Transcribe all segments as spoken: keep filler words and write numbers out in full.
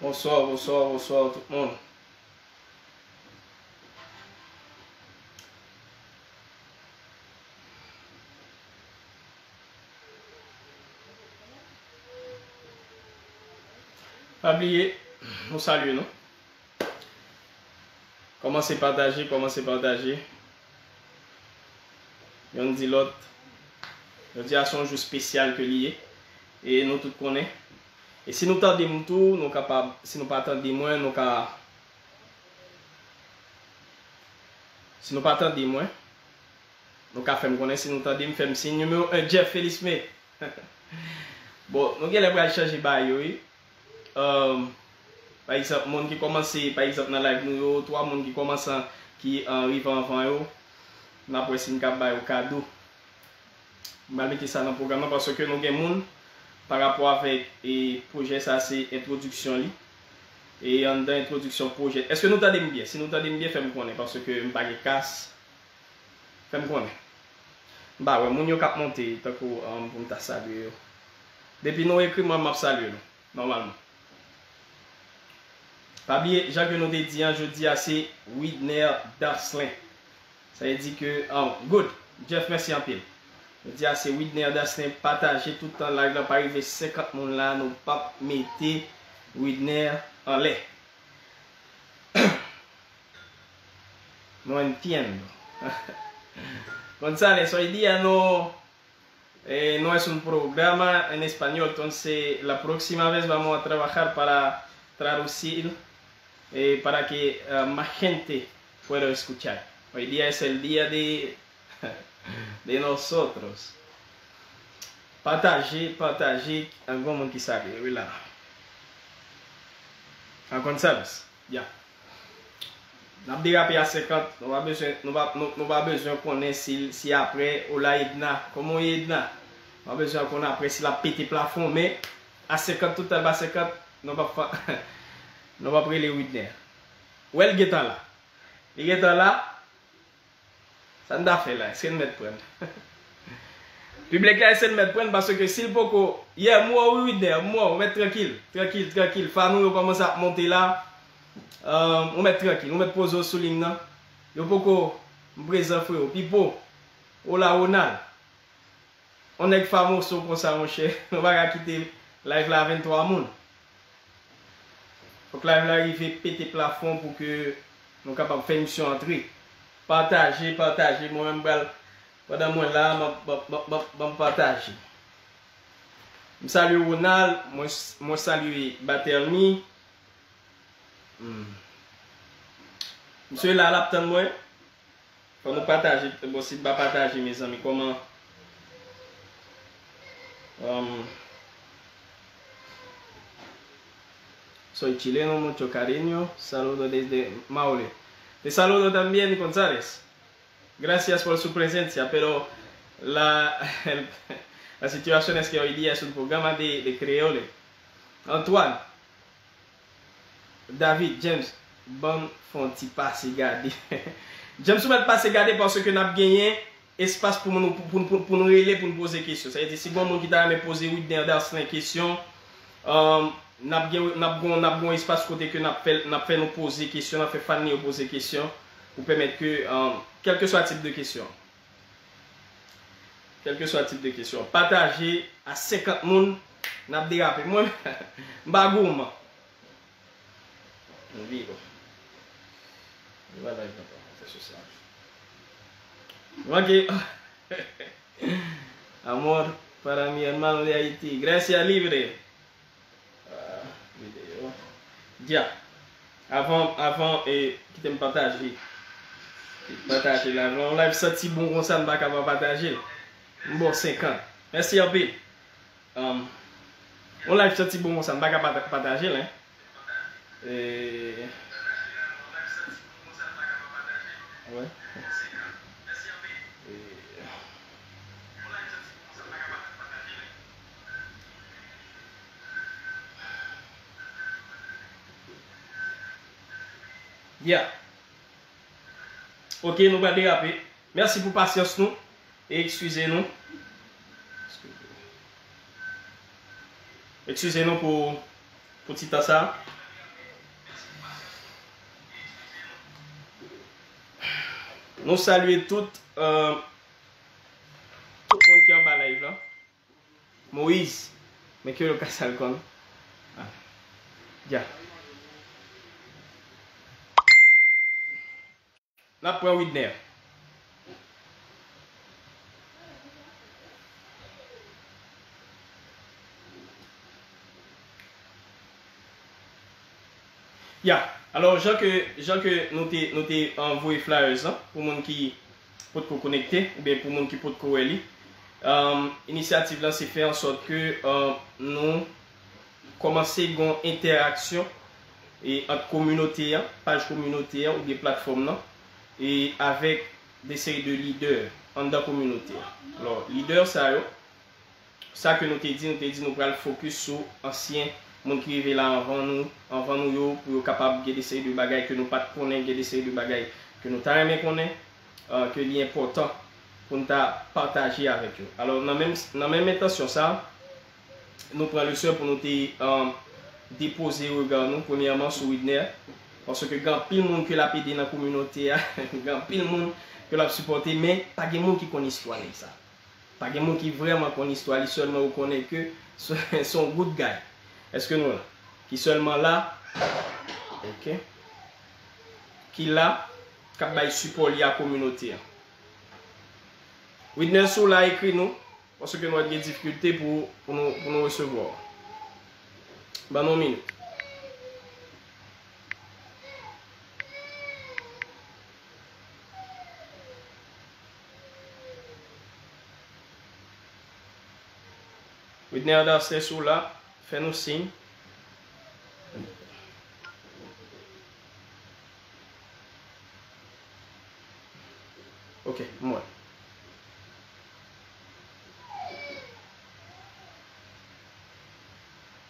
Bonswa, bonswa, bonswa tout moun. Pa bliye, nou salye nou. Kòmanse pataje, kòmanse pataje. Yonn di lòt. Jodi a se yon jou espesyal ke li ye. E nou tout konnen. E si nou tande m tou, nou kapab, si nou pa tande mwen, nou ka, si nou pa tande mwen, nou ka fè m konnen, si nou tande m, fè m siy. Nimewo en, Jeff Felisme. Bon, nou genlè pral chanje bagay yo, wi. Um, pa egzanp, moun ki kòmanse, pa egzanp, nan live nou yo, twa moun ki kòmanse, ki uh, rive anvan yo, n ap wè si n ka ba yo kado. M pral mete sa nan pwogram nan paske nou gen moun pa rapò avèk e pwojè sa, se entwodiksyon li. E anndan entwodiksyon pwojè, èske nou tande m byen? Si nou tande m byen, fè m konnen paske m pa gen kas. Fè m konnen. M pa wè moun yo k ap monte tankou um, pou m ta salye yo. Depi nou ekri mwen, m ap salye nou. Nòmalman. Pa bliye, jan ke nou te di an, jodi a se Widner Darcelin. Sa vle di ke, oh, good. Jeff, mèsi anpil. Jodi a se Widner Darcelin. Pataje tout tan live la, pa rive senkant moun la, nou p ap mete Widner anlè. No entiendo. González, hoy día no, eh, no es un programa en español, entonces la próxima vez vamos a trabajar para traducir, eh, para que, eh, más gente pueda escuchar. Hoy día es el día de, de nosotros. Pataje, pataje, an gwo moun ki salye, wi la. An Gonzales, ya. N ap derape a senkant, nou pa bezwen, nou pa, nou, nou pa bezwen konnen si, si apre, hola Edna, kòman w ye Edna? Nou pa bezwen konn apre si l ap pete plafon, men a senkant, tout tan l pa senkant, nou p ap fa-, nou p ap rele Widner. Wè l gentan la. Li gentan la. Sa n ta fè la? Èske n mèt pran l? Piblik la, èske n mèt pran l? Paske si l poko, yè, m wè w wi, Widner, m wè w, mèt trankil, trankil, trankil. Fan ou yo kòmanse ap monte la. Ahn, ou mèt trankil, ou mèt poze w sou liy nan. Yo poko, m prezan, freo. Pipo, hola Ronald. On nèg famoso konsa, monchè. Nou pa ka kite live la a venntwa moun. Fòk live la rive pete plafon pou ke nou kapab fè misyon antre. Pataje, pataje. Mwen menm, m pral, pandan mwen la, m ap, m ap, m ap, m ap, m ap pataje. M salye Ronald, mwen, mwen salye Bathermy. Hmm. Misye la, l ap tann mwen. Fò nou pataje. Bon, si n pa pataje, mezanmi, kòman? Um, soy chileno, mucho cariño, saludo desde Maule. Te saludo también, González. Gracias por su presencia, pero la, la situación es que hoy día es un programa de, de creole. Antoine, David, James, ban m fè yon ti pase gade. James, ou mèt pase gade paske n ap genyen espas pou nou, pou, pou, pou, pou nou rele, pou nou poze kesyon. Sa vle di, si gen yon moun ki ta renmen poze Widner Darcelin kesyon, um, n ap gen, n ap gen, n ap gen yon espas kote ke n ap fè, n ap fè nou poze kesyon, n ap fè fan li yo poze kesyon, pou pèmèt ke, um, kèlkeswa tip de kesyon. Kèlkeswa tip de kesyon. Pataje a senkant moun, n ap derape. Mwen, m pa gourmand. Vivo. Viva la vida, pa fè sosyal. Ok. Amor para mi hermano de Haití. Gracias, libre. Ah, videyo. Dya. Avan, avan, e, kite m pataje. Pataje la. Yon live santi bon konsa, m pa ka pa pataje l. M ba w senkant. Mèsi anpil. Um, yon live santi bon konsa, m pa ka pata-, pataje l, hein. E, wè. E, Yeah. Ok, nou pral derape. Mèsi pou pasyans nou. E eskize nou. Eskize nou pou, pou ti tan sa. Nou salye tout, euh, tout moun ki anba live la. Moïse, men ke yo ka sal kòn. Ah. Ya. N ap pran Widner. Ya, alò, jan ke, jan ke nou te, nou te, euh, voye flyers lan, pou moun ki potko konekte, oubyen pou moun ki potko wè li, euh, inisyativ lan se fè an sòt ke, euh, nou kòmanse gon entèraksyon e ant kominote an, paj kominote an oubyen platfòm nan, e avèk de seri de lidè anndan kominote an. Alò, lidè sa yo, sa ke nou te di, nou te di nou pral fokis sou ansyen moun ki rive la anvan nou, anvan nou yo, pou yo kapab gen de seri de bagay ke nou pa t konnen, gen de seri de bagay ke nou ta renmen konnen, euh, ke li enpòtan pou n ta pataje avèk yo. Alò, nan menm, nan menm entansyon sa, nou pran lesè pou nou te, euh, depoze rega nou, premyèman, sou Widner, paske gen anpil moun ke l ap ede nan kominote a, gen anpil moun ke l ap sipòte, men pa gen moun ki konn istwa nèg sa. Pa gen moun ki vrèman konn istwa li, sèlman yo konnen ke se, se yon good guy. Èske nou la? Ki sèlman la, ok, ki la, k ap bay sipò li a kominote a. Widner, si w la, ekri nou, paske nou ap gen difikilte pou, pou nou, pou nou resevwa w. Ban nou yon minit. Widner Darcès, ou la, fè nou siy. Ok, m wè.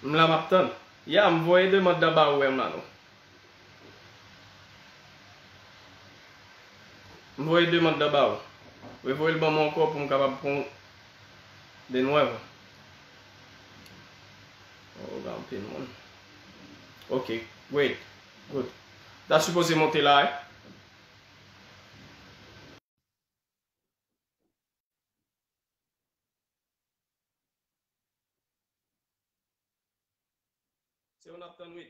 M la, m ap tann. Ya, m voye demann nan ba ou, wè m la, non. M voye demann nan ba ou. Revoye l ban mwen ankò pou m kapab pran de nwèv. Oh, gen anpil moun. Ok, great. Good. Ta sipoze monte la, wi. Se ou n ap tann, wi.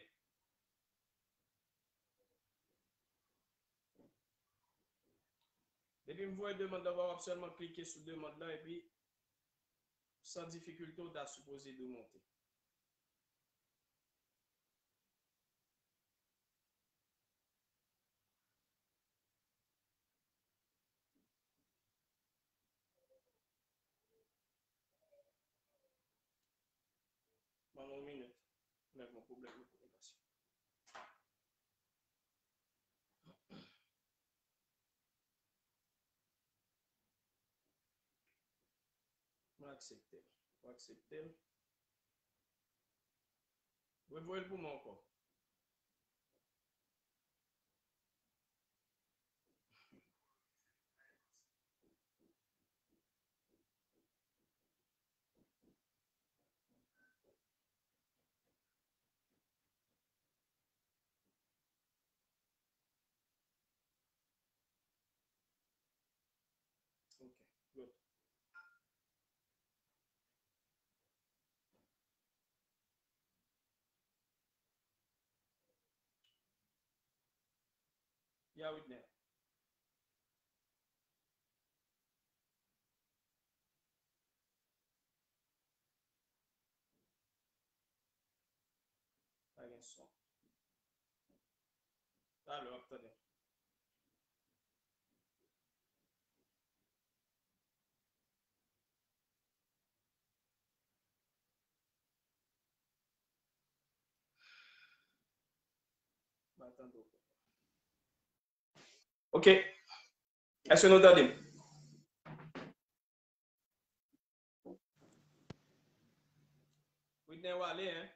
Depi m voye demann nan ba w, w ap sèlman klike sou demann nan epi san difikilte, w ta sipoze dwe monte. Ban mwen yon minit. Mwen gen yon pwoblèm de kominikasyon. Mwen aksepte l. Mwen aksepte l. Revoye l pou mwen ankò. Ok, good. Ya, Widner. Pa gen son. Talè w ap tande. M ap tande w. Ok. Èske nou tande m? Widner w ale, en?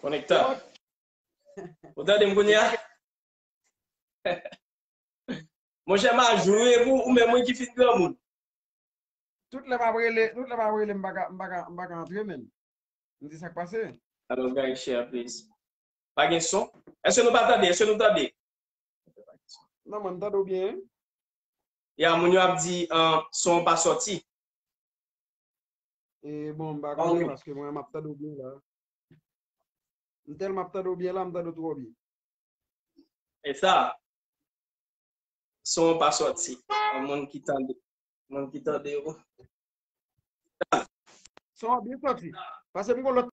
Konekta. Ou tande m kounye a? Monchè, m a joure pou ou menm wi ki fin granmoun. Tout lè m ap rele, tout lè m ap rele, m pa ka, m pa ka, m pa ka antre menm. M di sa k pase. Alò, guys, share, please. Pa gen son? Èske nou pa tande? Èske nou tande? Non, mwen, m tande w byen. Ya, moun yo ap di, uh, son an pa sòti. E bon, m pa konnen paske mwen, m ap tande w byen la. M tèlman ap tande w byen la, m tande w twò byen. E sa, son an pa sòti. Moun ki tande, moun ki tande yo. Son an byen sòti. Paske m gon lòt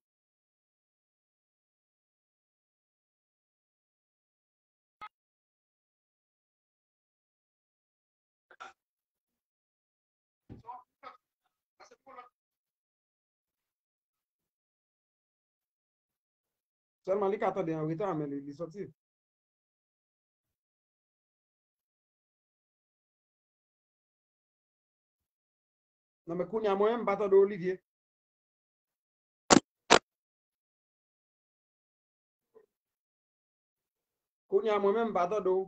Sèlman li ka tande an reta, men li, li sòti. Non, men kounye a mwen menm, m pa tande Olivier. Kounye a mwen menm, m pa tande w.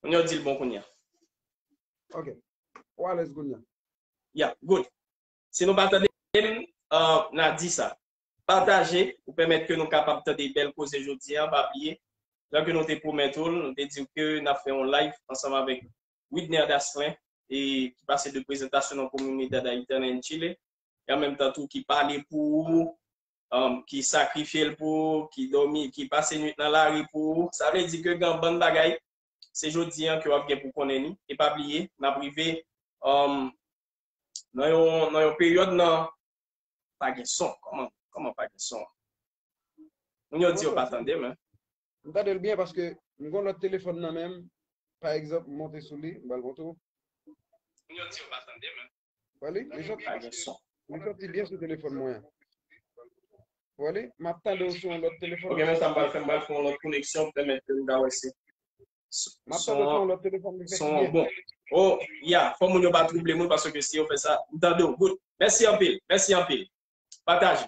Moun yo di l bon kounye a. Ok. Ou alèz kounye a. Ya, good. Si nou pa tande m, uh, n a di sa. Pataje pou pèmèt ke nou kapab tande bèl koze jodi a. Pa bliye, jan ke nou te pwomèt ou l, nou te di w ke n ap fè yon live ansanm avèk Widner Daslin, e ki pase de prezantasyon nan kominite Ayiti an Chile, e an menm tan tou ki pale pou ou, um, ki sakrifye l pou ou, ki dòmi, ki pase nwit nan lari pou ou. Sa vle di ke gen yon bann bagay, se jodi a ke w ap gen pou konnen li. E pa bliye, n ap rive, um, nan yon, nan yon peryòd nan pa gen son. Kòman, kòman pa gen son? Moun yo di yo pa tande, men. M tande l byen paske m gon lòt telefòn nan men m. Pa egzanp, m monte sou li, m pral montre w. Moun yo di yo pa tande, men. Wè li? Li sòti, pa gen son. Li sòti byen sou telefòn mwen an. Wè li? M ap tande w sou yon lòt telefòn. Ok, men sa m pral fè, m pral fè yon lòt koneksyon pou pèmèt ke m ka wè si M ap tande sou yon lòt telefòn, li fèk byen. Bon. Oh, ya, fò moun yo pa twouble mwen paske si yo fè sa, m tande w. Good. Mèsi anpil, mèsi anpil. Pataje.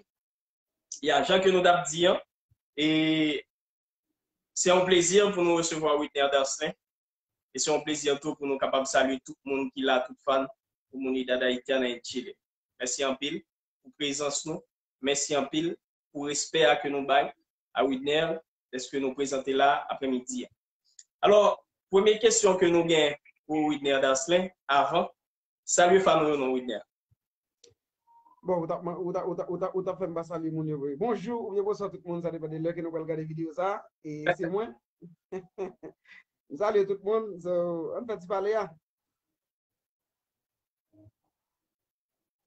Ya, jan ke nou t ap di an, e se yon plezi pou nou resevwa Widner Daslin. E se yon plezi tou pou nou kapab salye tout moun ki la, tout fan, kominite Ayiti an Chile. Mèsi anpil pou prezans nou. Mèsi anpil pou respè a ke nou bay a Widner, dèske nou prezante la aprèmidi a. Alò, premye kesyon ke nou gen pou Widner Daslin, avan, salye fan nou yo non, Widner. Bon, ou t ap, ou t ap, ou t ap, ou t ap, ou t ap fè m pa salye moun yo vre. Bonjou, oubyen bonswa tout moun, sa depann de lè ke nou pral gade videyo sa a. E se mwen. M salye tout moun. So, ann fè ti pale a.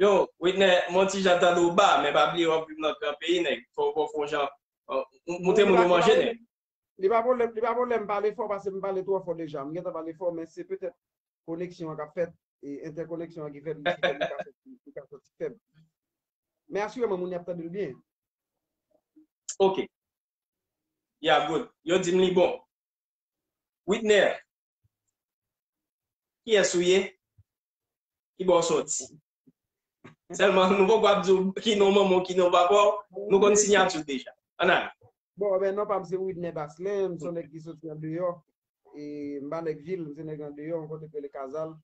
Yo, Widner, m on ti jan tande w ba, men pa bliye w ap viv nan gran peyi, nèg. Fò, fò, fò w fè yon jan, euh, m-, montre moun yo manje, nèg. Li pa pwoblèm, li pa pwoblèm pale fò, paske m pale twò fò deja. M gentan pale fò, men se petèt koneksyon an k ap fèt, e entèkoneksyon an ki fèt, ki fè li ka sòti, li ka sòti fèb. Men asireman, moun yo ap tande l byen. Ok. Ya, good. Yo di m li bon. Widner, kiyès ou ye? Ki bò w sòti? Sèlman, nou poko ap di w ki non manman w, ki non papa w, nou konn siyati w deja. Ann ale. Bon, ben, non pa m se Widner Daslin, m se yon nèg ki soti andeyò. E m pa nèg vil, m se nèg andeyò, yon kote k rele Kazal.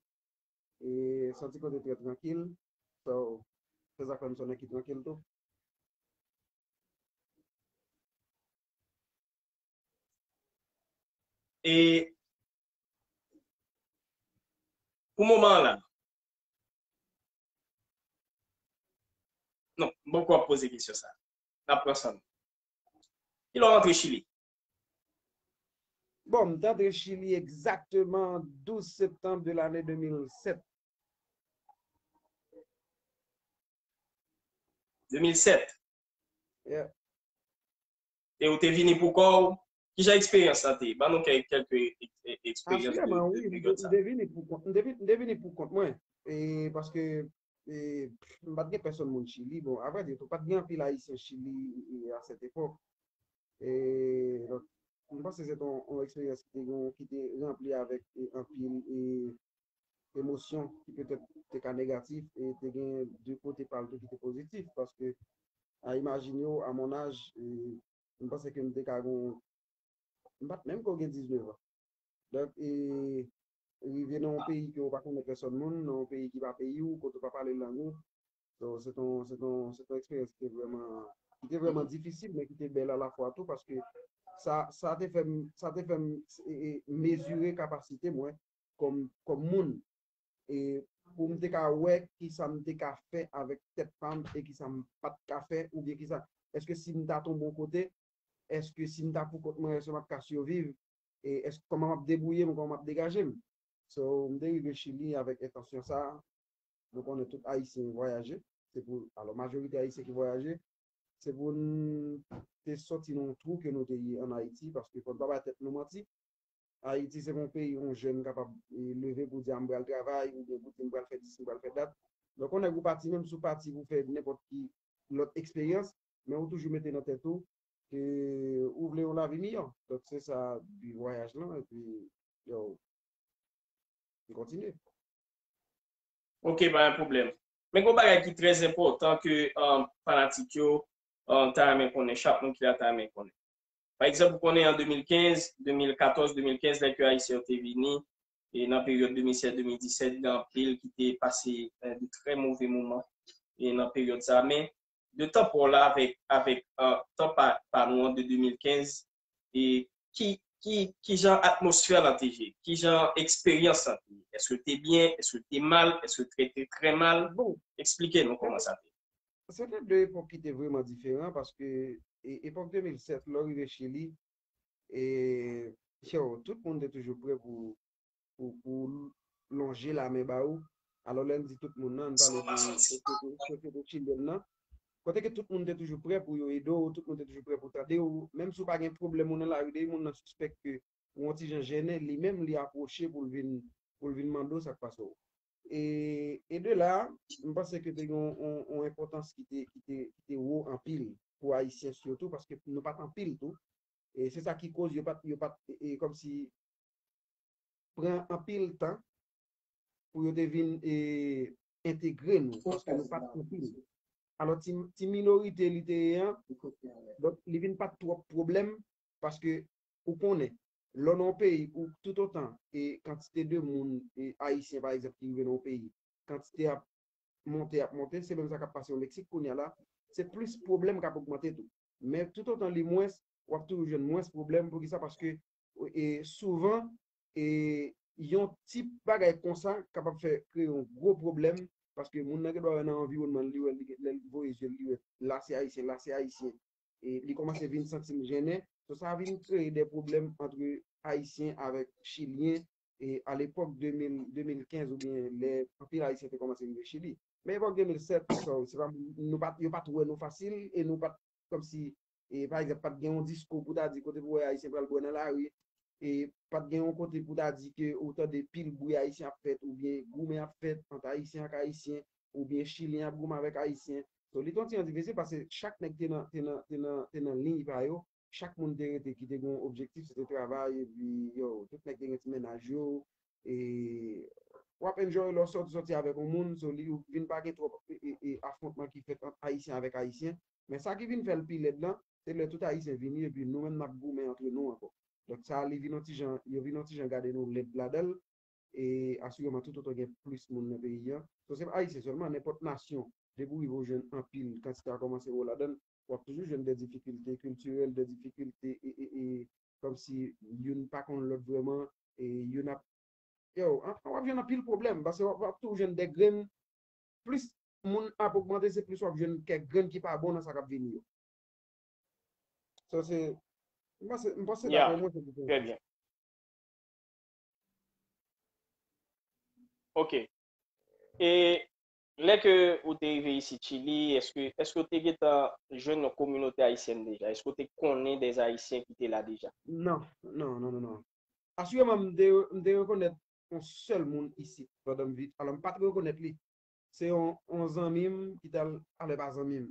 E se yon ti kote trè trankil. So, se sa k fè m se yon nèg ki trankil tou. E pou moman an la, non, m poko ap poze kesyon sa. N ap pran san nou. Kilè w rantre Chili? Bon, m te antre Chili egzakteman douz septanm de lane de mil sèt. De mil sèt? Yeah. E ou te vini pou kò w? Kijan eksperyans la te ye? Ban nou kèk, kèk e-, e-, eksperyans de, de peryòd sa. Asirèman, wi, m te, m te vini pou kont, m te vi-, m te vini pou kont mwen. E paske, e, m pa t gen pèsòn moun Chili. Bon, avrèdi, tou, pa t gen anpil Ayisyen Chili, e, a sèt epòk. E, donk, m panse se te yon, yon eksperyans ki te gen, ki te ranpli avèk, e, anpil, e, emosyon ki petèt te ka negatif, e te gen de kote pa l tou ki te pozitif, paske a imajine w, a mon âge, e, m panse ke m te ka gon, m pa t menm ko gen diznèf an. Donk, e, rive nan yon peyi ke w pa konnen pèsòn moun, nan yon peyi ki pa peyi w, kote w pa pale lang ou. So, se t on, se t on, se t on eksperyans ki te vrèman, ki te vrèman difisil, men ki te bèl alafwa tou, paske sa, sa te fè m, sa te fè m, e, e, mezire kapasite mwen kòm, kòm moun. E pou m te ka wè ki sa m te ka fè avèk tèt pa m e ki sa m pa t ka fè, oubyen ki sa, èske si m ta tonbe yon kote, èske si m ta pou kont mwen, èske m ap ka siviv, e èske, kòman m ap debouye m, kòman m ap degaje m. So, m te rive Chili avèk entansyon sa a. Nou konnen tout Ayisyen vwayaje. Se pou, alò, majorite Ayisyen ki vwayaje, se pou n te sòti nan yon twou ke nou te ye ann Ayiti, paske fò n pa bay tèt nou manti. Ayiti se yon peyi yon jèn kapab, e, leve pou di, "A, m pral travay," oubyen pou di, "M pral fè dis, m pral fè dat." Donk, yon nèg ou pati, menm si w pati pou fè nenpòt ki lòt eksperyans, men ou toujou mete nan tèt ou ke ou vle yon lavi miyò. Donk, se sa bi vwayaj lan, epi, yo, m kontinye. Ok, pa gen pwoblèm. Men gen yon bagay ki trè enpòtan ke um, fanatik yo um, ta renmen konnen, chak moun ki la ta renmen konnen. Pa egzanp, ou konnen an de mil kenz, de mil katòz, de mil kenz, lè ke Ayisyen yo te vini, e nan peryòd de mil sèz, de mil disèt, gen anpil ki te pase eh, de trè move moman e nan peryòd sa. Men, de tan pa w la avèk, avèk eh, tan pa, pa nou an de de mil kenz, e ki, ki, ki jan atmosfè lan te ye? Ki jan eksperyans lan te ye? Èske l te byen? Èske l te mal? Èske l te trete trè mal? Bon, eksplike nou kòman sa te ye. Se te de epòk ki te vrèman diferan paske e, epòk de mil sèt, lè w rive Chili, e, yo, tout moun te toujou prè pou, pou, pou lonje lamen ba ou. Alò, lè n di tout moun nan, n pale de sosyete, sosyete chilyèn nan. Kote ke tout moun te toujou prè pou yo ede w, tout moun te toujou prè pou tande w. Menm si w pa gen pwoblèm ou nan lari, depi moun nan sispèk ke ou yon ti jan jennen, li menm li apwoche pou l vin, pou l vin mande w sa k pase w. E, e de la, m panse ke te gen yon, yon, yon enpòtans ki te, ki te, ki te wo anpil pou Ayisyen sitou, paske nou pa t anpil tou. E se sa ki koz yo pa t, yo pa t, e, e, kòmsi pran anpil tan pou yo te vin e, entegre nou, paske nou pa t anpil. Alò, ti, ti minorite li te ye an, donk, li vin pa t twòp pwoblèm, paske ou konnen, lè w nan yon peyi, ou toutotan, e kantite de moun e, ayisyen, pa egzanp, ki rive nan yon peyi, kantite ap monte, ap monte, se menm sa k ap pase o Meksik kounye a la, se plis pwoblèm k ap ogmante tou. Men toutotan li mwens, w ap toujou jwenn mwens pwoblèm. Poukisa? Paske e, souvan, e, yon tip bagay konsa kapab fè kreye yon gwo pwoblèm, paske moun nan gen dwa wè nan anviwònman l, li wè, li, lè l voye zye l, li wè la se ayisyen, la se ayisyen. E li kòmanse vin santi l jennen. So, sa vin kreye de pwoblèm ant ayisyen avèk chilyen e, alepòk de mil, de mil kenz oubyen lè anpil ayisyen te kòmanse rive Chili. Men epòk de mil sèt, so, se pa, nou pa, yo pa t wè nou fasil e nou pa t, kòmsi, e, pa egzanp, pa t gen yon diskou pou ta di kote pou wè ayisyen pral bwè nan lari, e pa t gen yon kote pou ta di ke ou tande pil bri ayisyen ap fèt oubyen goumen ap fèt ant ayisyen ak ayisyen oubyen chilyen ap goumen avèk ayisyen. So, li te yon ti jan difisil paske chak nèg te nan, te nan, te nan, te nan liy pa yo, chak moun te rete ki te gen yon objektif, se te travay, epi yo, tout nèg te gen ti mennaj yo, e w ap enjoy lè w sòti, sòti avèk yon moun, so li vin pa gen twòp e, e, e, afwontman ki fèt ant ayisyen avèk ayisyen. Men sa ki vin fè l pi lèd lan, se lè tout ayisyen vini, epi nou menm n ap goumen antre nou ankò. Donk sa, li vin yon ti jan, yo vin yon ti jan gade nou lèd ladan l, e asireman toutotan gen plis moun nan peyi an. So, se pa ayisyen sèlman, nenpòt nasyon, depi w rive w jwenn anpil, kantite a kòmanse wo ladan l, w ap toujou jwenn de difikilte kiltirèl, de difikilte e, e, e, kòmsi youn pa konn lòt vrèman, e youn ap, yo, an, w ap jwenn anpil pwoblèm, paske w ap, w ap toujou jwenn de grenn, plis moun ap ogmante, se plis w ap jwenn kèk grenn ki pa bon nan sa k ap vini yo. So, se, m panse, m panse daprè mwen, se pou fè. Trè byen. Ok. E lè ke ou te rive isit Chili, èske, èske ou te gentan jwenn yon kominote ayisyèn deja? Èske ou te konnen de ayisyen ki te la deja? Non, non, non, non, non. Asireman, m te, m te rekonèt yon sèl moun isit pandan m viv. Alò, m pa t rekonèt li. Se yon, yon zanmi m ki t al, alò, e pa zanmi m.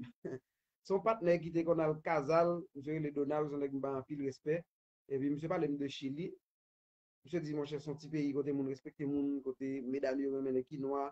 Se yon patnè ki te konn al kaz al, misye rele Donald, se yon nèg m bay anpil respè. Epi misye pale m de Chili. Misye di, monchè, se yon ti peyi kote moun respekte moun, kote medam yo renmen nèg ki nwa,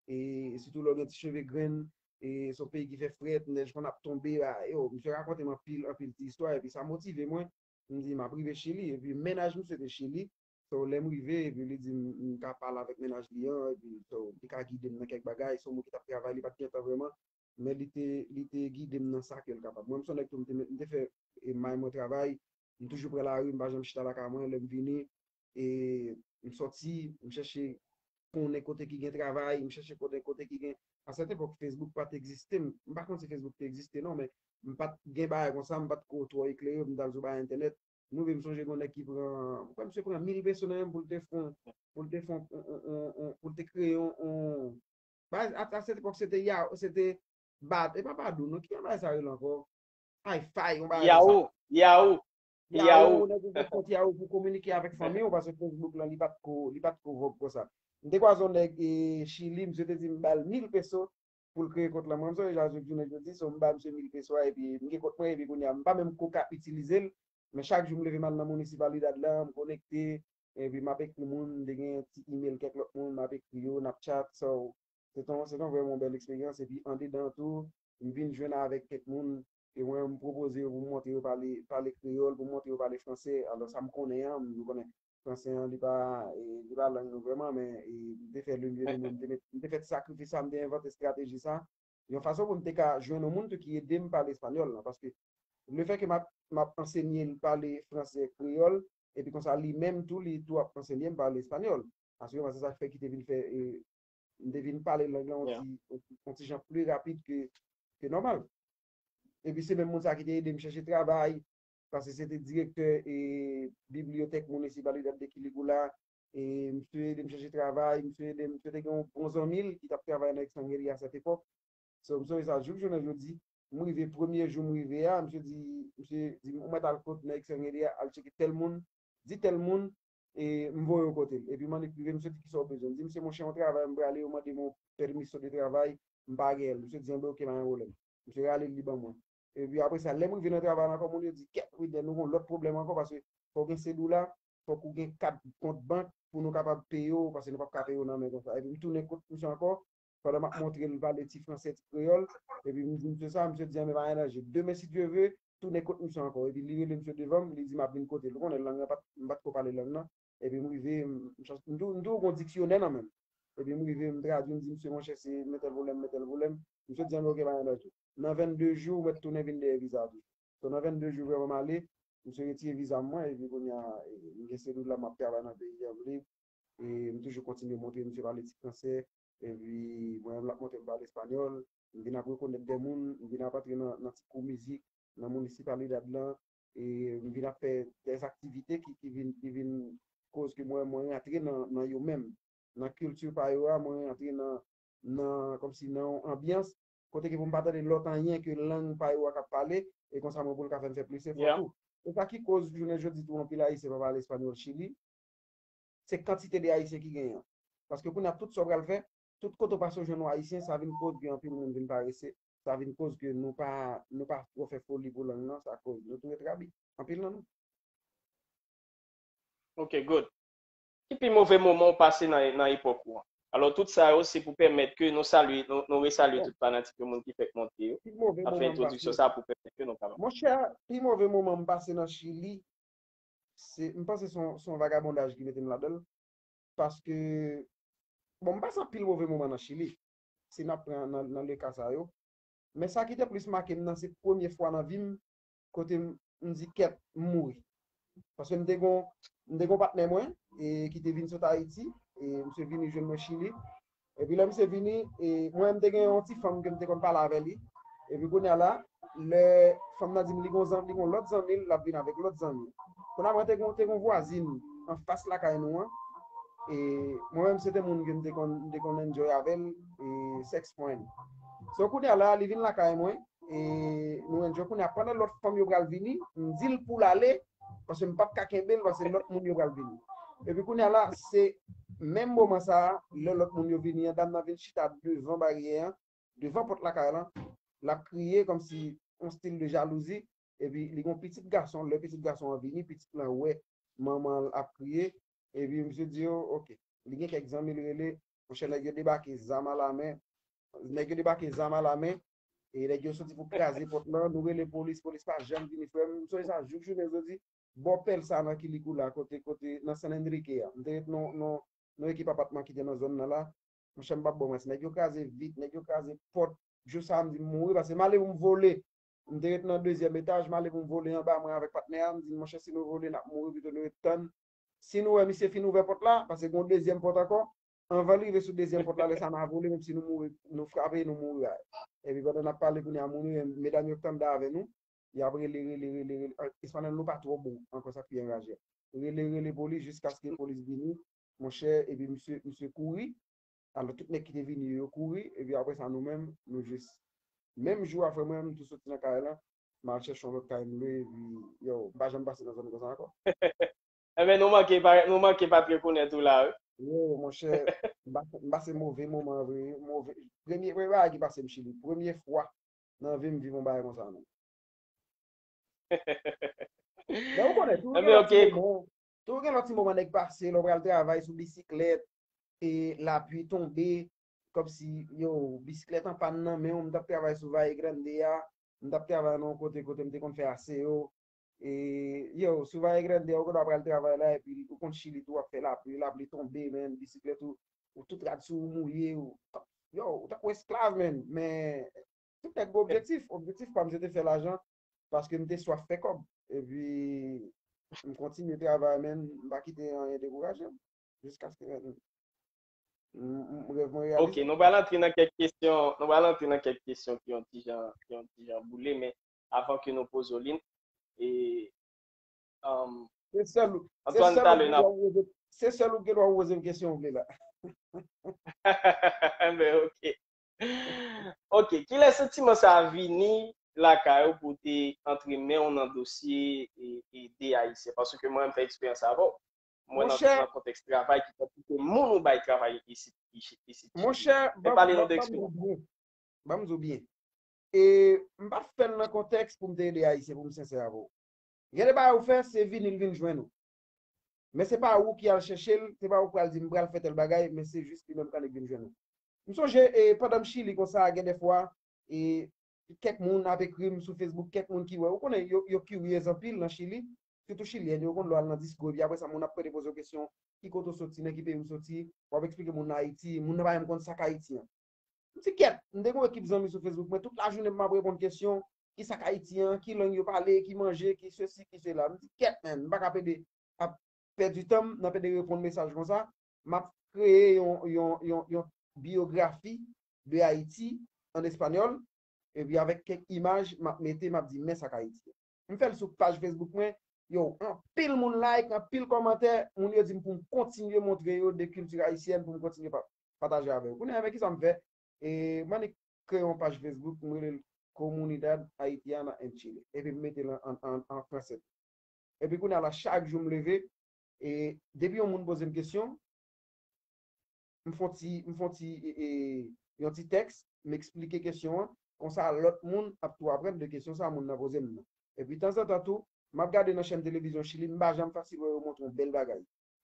e sitou lè w gen ti cheve grenn, e se yon peyi ki fè frèt, nèj konn ap tonbe, a, yo, misye rakonte m anpil, anpil ti istwa, epi sa motive mwen, m di, m ap rive Chili, epi mennaj misye te Chili, so, lè m rive, epi li di m, m ka pale avèk mennaj li an, epi, so, li ka gide m nan kèk bagay, se yon moun ki t ap travay, li pa t gen tan vrèman, men li te, li te gide m nan sa ke l kapab. Mwen, m se yon nèg tou, m te, m te fè, e, may mwen travay, m toujou pran lari, m pa janm chita lakay mwen, lè m vini, e, m sòti, m chèche konnen kote ki gen travay, m chèche konnen kote ki gen, a sèt epòk, Facebook pa t egziste, m, m pa konn si Facebook te egziste non, men m pa t gen bagay konsa, m pa t ko twò eklere pou m t al sou bagay entènèt. M rive m sonje gen yon nèg ki pran, m kwè misye pran mil peso nan men m pou l te fè, pou l te fè, pou l te kreye yon, yon, bagay, a, a sèt epòk, se te Yahoo, se te Bad, e pa Badou non, ki bagay sa rele ankò? Hi-Fi, yon bagay konsa. Yahoo, Yahoo, Yahoo, Yahoo. Nèg ou fè kont Yahoo pou kominike avèk fanmi w, paske Facebook lan, li pa t ko, li pa t ko vòg konsa. M te kwaze yon nèg, e, Chili, misye te di m ba l mil peso pou l kreye kont lan. Mwen, m sonje jan jouk jounen jodi, so m ba misye mil peso a, epi m gen kont mwen, epi kounye a, m pa menm ko ka itilize l, men chak jou m leve m al nan Municipalidad lan, m konekte, epi m ap ekri moun, m te gen ti email kèk lòt moun, m ap ekri yo, n ap chat, so, se t on, se t on vrèman bèl eksperyans, epi andedan tou, m vin jwenn avèk kèk moun, e mwen, m pwopoze yo pou m montre yo pale, pale kreyòl, pou m montre yo pale fransè, alò sa m konnen an, m konnen fransè an, li pa, e, li pa lang nou vrèman, men, e, m te fè le mye de mwen, m te met, m te fè ti sakrifis sa, m te envante estrateji sa, yon fason pou m te ka jwenn yon moun tou ki ede m pale espanyòl lan, paske lefètke m ap, m ap ansenye l pale fransè, kreyòl, epi konsa li menm tou, li tou ap ansenye m pale espanyòl. Paske se sa k fè ki te vin fè, e, m te vin pale lang lan yon ti, yon ti jan pli rapid ke, ke nòmal. Epi se menm moun sa ki te ede m chèche travay, paske se te direktè, e, bibliyotèk Municipalidad de Quilicura, e, misye ede m chèche travay, misye ede m, misye te gen yon bon zanmi l ki t ap travay nan Extranjeria a sèt epòk. So, m sonje sa jouk jounen jodi, m rive, premye jou m rive a, misye di, misye di m, ou mèt al kot nan Extranjeria, al tcheke tèl moun, di tèl moun, e m voye w kote l. Epi m annik rive, misye di, kisa w bezwen? M di, misye, monchè, yon travay m prale, yo mande m yon permiso de travay, m pa genyen l. Misye di, anben, oke, pa gen pwoblèm. Misye rale l, li ban mwen. Epi apre sa, lè m rive nan travay la ankò, moun yo di, kèt, Wilner, nou gon lòt pwoblèm ankò, paske fòk w gen sedoula, fòk ou gen kat kont bank pou nou kapab peye w, paske nou p ap ka peye w nan men konsa. Epi m tounen kot misye ankò, pandan m ap montre l pale ti fransè, ti kreyòl, epi m di misye sa, misye di, anben, pa gen danje. Demen, si Dye ve, tounen kot misye ankò. Epi li rele misye devan m, li di m ap vin kote l. Ou konnen lang nan, pa t, m pa t ko pale lang nan. Epi m rive, m, m chans, m tou, m tou gon diksyonè nan men m. Epi m rive, m tradui, m di, misye, monchè, se men tèl pwoblèm, men tèl pwoblèm. Misye di, anben, oke, pa gen danje. Nan vennde jou, ou mèt tounen vin dèyè viza a tou. So, nan vennde jou vrèman m ale, misye retire viza m mwen, epi kounye a, e, m gen sedoula, m ap travay nan peyi a, m lib. E m toujou kontinye montre misye pale ti fransè, epi mwen menm l ap montre m pale espanyòl. M vin ap rekonèt de moun, m vin ap antre nan, nan ti kou mizik, nan Municipalidad lan, e m vin ap fè de aktivite ki, ki vin, ki vin koz ke mwen, mwen rantre nan, nan yo menm. Nan kilti pa yo a, mwen rantre nan, nan, kòmsi nan yon anbyans, kote ke pou m pa tande lòt anyen ke lang pa yo a k ap pale, e konsa mwen pou l ka fè m fè plis efò tou. E sa ki koz jounen jodi tou anpil Ayisyen pa pale espanyòl Chili, se kantite de Ayisyen ki genyen an. Paske kounye a tout sa w pral fè, tout kote w pase w jwenn yon Ayisyen, sa vin koz ke anpil moun vin parese, sa vin koz ke nou pa, nou pa twò fè foli pou lang nan, sa koz nou tou ret rabi, anpil nan nou. Ok, good. Ki pi move moman w pase nan, nan epòk ou an? Alò, tout sa yo, se pou pèmèt ke nou salye, nou, nou resalye tout fanatik yo, moun ki fèk monte yo. N ap fè entwodiksyon sa pou pèmèt ke nou kapab. Monchè, pi move moman m pase nan Chili, se, m panse se yon, se yon vagabondaj ki mete m ladan l. Paske, bon, m pase anpil move moman nan Chili. Si n ap pran nan, nan le ka sa yo. Men sa ki te plis make m nan, se premye fwa nan vi m, kote m, m di, kèt, m mouri. Paske m te gon, m te gon patnè mwen, e, ki te vin sot Ayiti, e, misye vini jwenn mwen Chili. Epi lè misye vini, e, mwen, m te gen yon ti fanm ke m te konn pale avè li. Epi kounye a la, lè fanm nan di m li gon zanmi, li gon lòt zanmi l, l ap vin avèk lòt zanmi. Kounye a mwen te gon, te gon vwazin anfas lakay nou an. E mwen menm, se te moun ke m te konn, m te konn enjoy avè l, e, sex friend. So, kounye a la, li vin lakay mwen, e nou enjoy. Kounye a, pandan lòt fanm yo pral vini, m di l pou l ale, paske m p ap ka kenbe l, paske lòt moun yo pral vini. Epi kounye a la, se menm moman sa a, lè lòt moun yo vini an, dam nan vin chita devan baryè an, devan pòt lakay lan, l ap kriye kòmsi yon stil de jalouzi, epi li gon pitit gason, lè pitit gason an vini, pitit lan wè manman l ap kriye, Epi misye di yo, oke. Li gen kèk zanmi l rele, monchè, nèg yo debake zam alamen. Nèg yo debake zam alamen. E nèg yo soti pou kraze pòt lan. Nou rele polis, polis pa janm vini, frè m. M sonje sa jouk jounen jodi. Bò pèl sa nan Quilicura, kote, kote, nan San Enrique a. M te ret nan, nan, nan ekip apatman ki te nan zòn nan la. Monchè, m p ap ba w manti. Nèg yo kraze vit, nèg yo kraze pòt. Jou sa a, m di m mouri, paske m ale pou m vole. M te ret nan dezyèm etaj, m ale pou m vole anba mwen avèk patnè a. M di, monchè, si nou vole, n ap mouri, pito nou ret tann. Si nou wè misye fin ouvè pòt la, paske gen yon dezyèm pòt ankò, anvan l rive sou dezyèm pòt la, lè sa a n a vole, menm si nou mouri, nou frape, nou mouri a. Epi pandan n ap pale kounye a, moun yo, medam yo k t anndan avè nou, y ap rele, rele, rele, rele. An, espanyòl nou pa twò bon ankò, sa k pi anraje. Rele, rele polis jiskaske polis vini, monchè, epi misye, misye kouri. Alò, tout nèg ki te vini yo, yo kouri, epi apre sa, nou menm, nou jis. Menm jou a, frè mwen, m tou soti nan kay la, m al chèche yon lòt kay m lwe, epi, yo, m pa janm pase nan zòn konsa ankò. Enben, nou manke, pa- nou manke pa t rekonèt ou la, wi. Yo, monchè, m pase, m pase move moman vre, move. Premye, premye bagay ki pase m Chili, premye fwa nan vi m viv yon bagay konsa, non. Men ou konnen, tou gen lòt ti moman, tou gen lòt ti moman nèg pase, lè w pral travay sou bisiklèt, e lapli tonbe, kòmsi, yo, bisiklèt an pàn nan men w, m t ap travay sou Valle Grande a, m t ap travay nan yon kote, kote m te konn fè aseo, e, yo, sou Valle Grande a, ou gen dwa pral travay la, epi ou konn Chili tou, w ap fè lapli, lapli tonbe, men bisiklèt ou, ou tout rad sou ou mouye, ou, yo, ou tankou esklav, men, men, tout nèg gen objektif. Objektif pa m se te fè lajan, paske m te swaf fè kòb. Epi, m kontinye travay, men m pa kite anyen dekouraje m. Jiskaske m, m, m, rèv mwen reyalize. Ok, nou pral antre nan kèk kesyon, nou pral antre nan kèk kesyon ki yon ti jan, ki yon ti jan boule, men avan ke nou poze w li, e, um, Se sèl ou, se Antoine sèl ou ki gen dwa poze, se sèl ou ki gen dwa poze m kesyon ou vle la. Ben, ok. Ok, kilè santiman sa a vini lakay ou pou w te antre men w nan dosye e, ede Ayisyen? Paske mwen, m fè eksperyans avè w. Mwen nan, nan kontèks travay ki kantite moun ou bay travay isit, isit, isit. Monchè, men pale nou de eksperyans. Ban m di w byen. E m pa t fè l nan kontèks pou m te ede Ayisyen, pou m sensè avè w. Gen de bagay ou fè, se vini l vin jwenn ou. Men se pa ou ki al chèche l, se pa ou k pral di m pral fè tèl bagay, men se jis li menm k annik vin jwenn ou. M sonje, e, pandan m Chili konsa, gen de fwa, e, kèk moun ap ekri m sou Facebook, kèk moun ki wè, ou konnen, yo, yo kiryez anpil nan Chili, sitou Chilyen, yo konn lè w al nan disko, epi apre sa, moun ap kwè te poze w kesyon, ki kote w soti, nan ki peyi w soti, w ap eksplike moun nan Ayiti, moun nan pa menm konn sa k Ayiti an. M di kèt, m te gen yon ekip zanmi sou Facebook, mwen tout lajounen m ap reponn kesyon, ki sa k Ayiti an, ki lang yo pale, ki manje, ki sesi, ki sela. M di kèt, menn, m pa ka pede ap pèdi tan m nan pede reponn mesaj konsa. M ap kreye yon, yon, yon, yon biyografi de Ayiti an espanyòl, epi avèk kèk imaj, m ap mete, m ap di, men sa k Ayiti an. M fè l sou paj Facebook mwen, yo, anpil moun like, anpil kòmantè, moun yo di m pou m kontinye montre yo de kilti ayisyèn, pou m kontinye pa- pataje avè yo. Kounye a, men kisa m fè? E, m annik kreye yon paj Facebook, m rele l Comunidad Haitiana en Chile. Epi m mete l an, an, an, an franse. Epi kounye a la, chak jou m leve, e depi yon moun poze m kesyon, m fè yon ti, m fè yon ti, e, e, yon ti tèks, m eksplike kesyon an, konsa lòt moun ap tou aprann de kesyon sa moun nan poze m nan. Epi tanzantan tou, m ap gade nan chèn televizyon Chili, m pa janm fasil wè yo montre yon bèl bagay.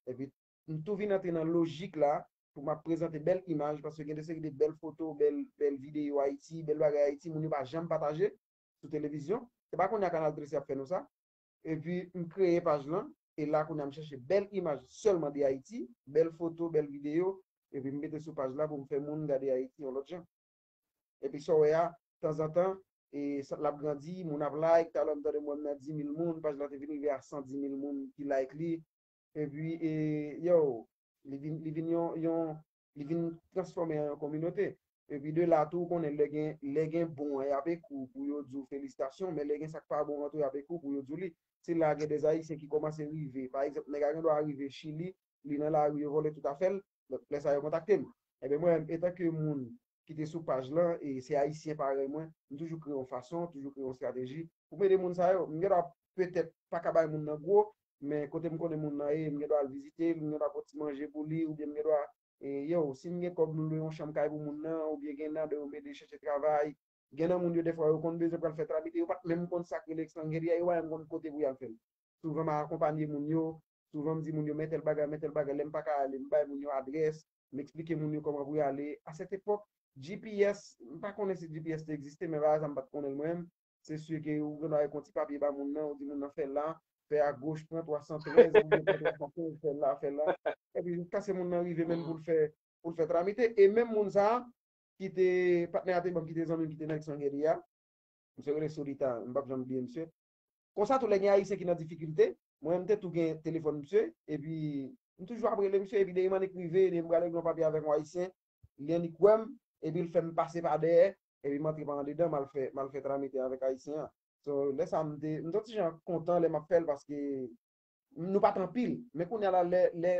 Epi m tou vin antre nan lojik la pou m ap prezante bèl imaj, paske gen de seri de bèl foto, bèl, bèl videyo Ayiti, bèl bagay Ayiti, moun yo pa janm pataje sou televizyon. Se pa kounye a Kanal trese ap fè nou sa. Epi m kreye paj lan, e la kounye a m chèche bèl imaj sèlman de Ayiti, bèl foto, bèl videyo, epi m mete sou paj la pou m fè moun gade Ayiti yon lòt jan. Epi sa w wè a, tanzantan, e, sa, l ap grandi, moun ap like, talè m tande m wè m nan dis mil moun, paj la te vin rive a san dis mil moun ki like li. Epi, e, yo, li vin, li vin yon, yon, li vin transfòme an yon kominote. Epi de la tou, ou konnen lè gen, lè gen bon an, y ap ekri w pou yo di w felisitasyon, men lè gen sa k pa bon an tou, y ap ekri w pou yo di w li. Se la gen de Ayisyen ki kòmanse rive. Pa egzanp, nèg la gen dwa rive Chili, li nan lari, yo vòlè tout afè l, lè sa yo kontakte m. Ebyen, mwen menm, etanke moun ki te sou paj lan, e se Ayisyen parèy mwen, m toujou kreye yon fason, toujou kreye yon estrateji pou m ede moun sa yo. M gen dwa petèt pa ka bay moun nan gwo, men kote m konnen moun nan ye, m gen dwa al vizite l, m gen dwa pote ti manje pou li, oubyen m gen dwa, e, yo, si m gen kòb, m lwe yon chanm kay pou moun nan, oubyen gen nan de yo m ede chèche travay. Gen nan moun yo, dèfwa, yo konn bezwen pral fè tramite, yo pa t menm konn sa k rele ekstranjerya, yo pa menm konn kote pou y al fè l. Souvan, m a akonpanye moun yo, Souvan m di moun yo men tèl bagay, men tèl bagay, lè m pa ka ale, m bay moun yo adrès, m eksplike moun yo kòman pou y ale. A sèt epòk, G P S, m pa konnen si G P S te egziste, men bagay sa m pa t konnen l mwen menm. Se si ke ou gen dwa gen yon ti papye ba moun nan, ou di moun nan fè la, fè agoch, pran twa san trèz, oubyen pran twa san kenz, fè la, fè la. Epi jiskaske moun nan rive menm pou l fè, pou l fè tramite. E menm moun sa a, ki te, patnè a te ban m, ki te zanmi m, ki te nan Luxembourg a, misye rele Solita, m p ap janm bliye misye. Konsa tou lè gen Ayisyen ki nan difikilte, mwen menm m te tou gen telefòn misye, epi m toujou ap rele misye, epi dèyè m annik rive, dèyè m prale gen yon papye avèk yon Ayisyen, li annik wè m, epi l fè m pase pa dèyè, epi m antre pa andedan, m al fè, m al fè tramite avèk Ayisyen an. So, lè sa a, m te, m te yon ti jan kontan lè m ap fè l, paske nou pa t anpil. Men kounye a la, lè, lè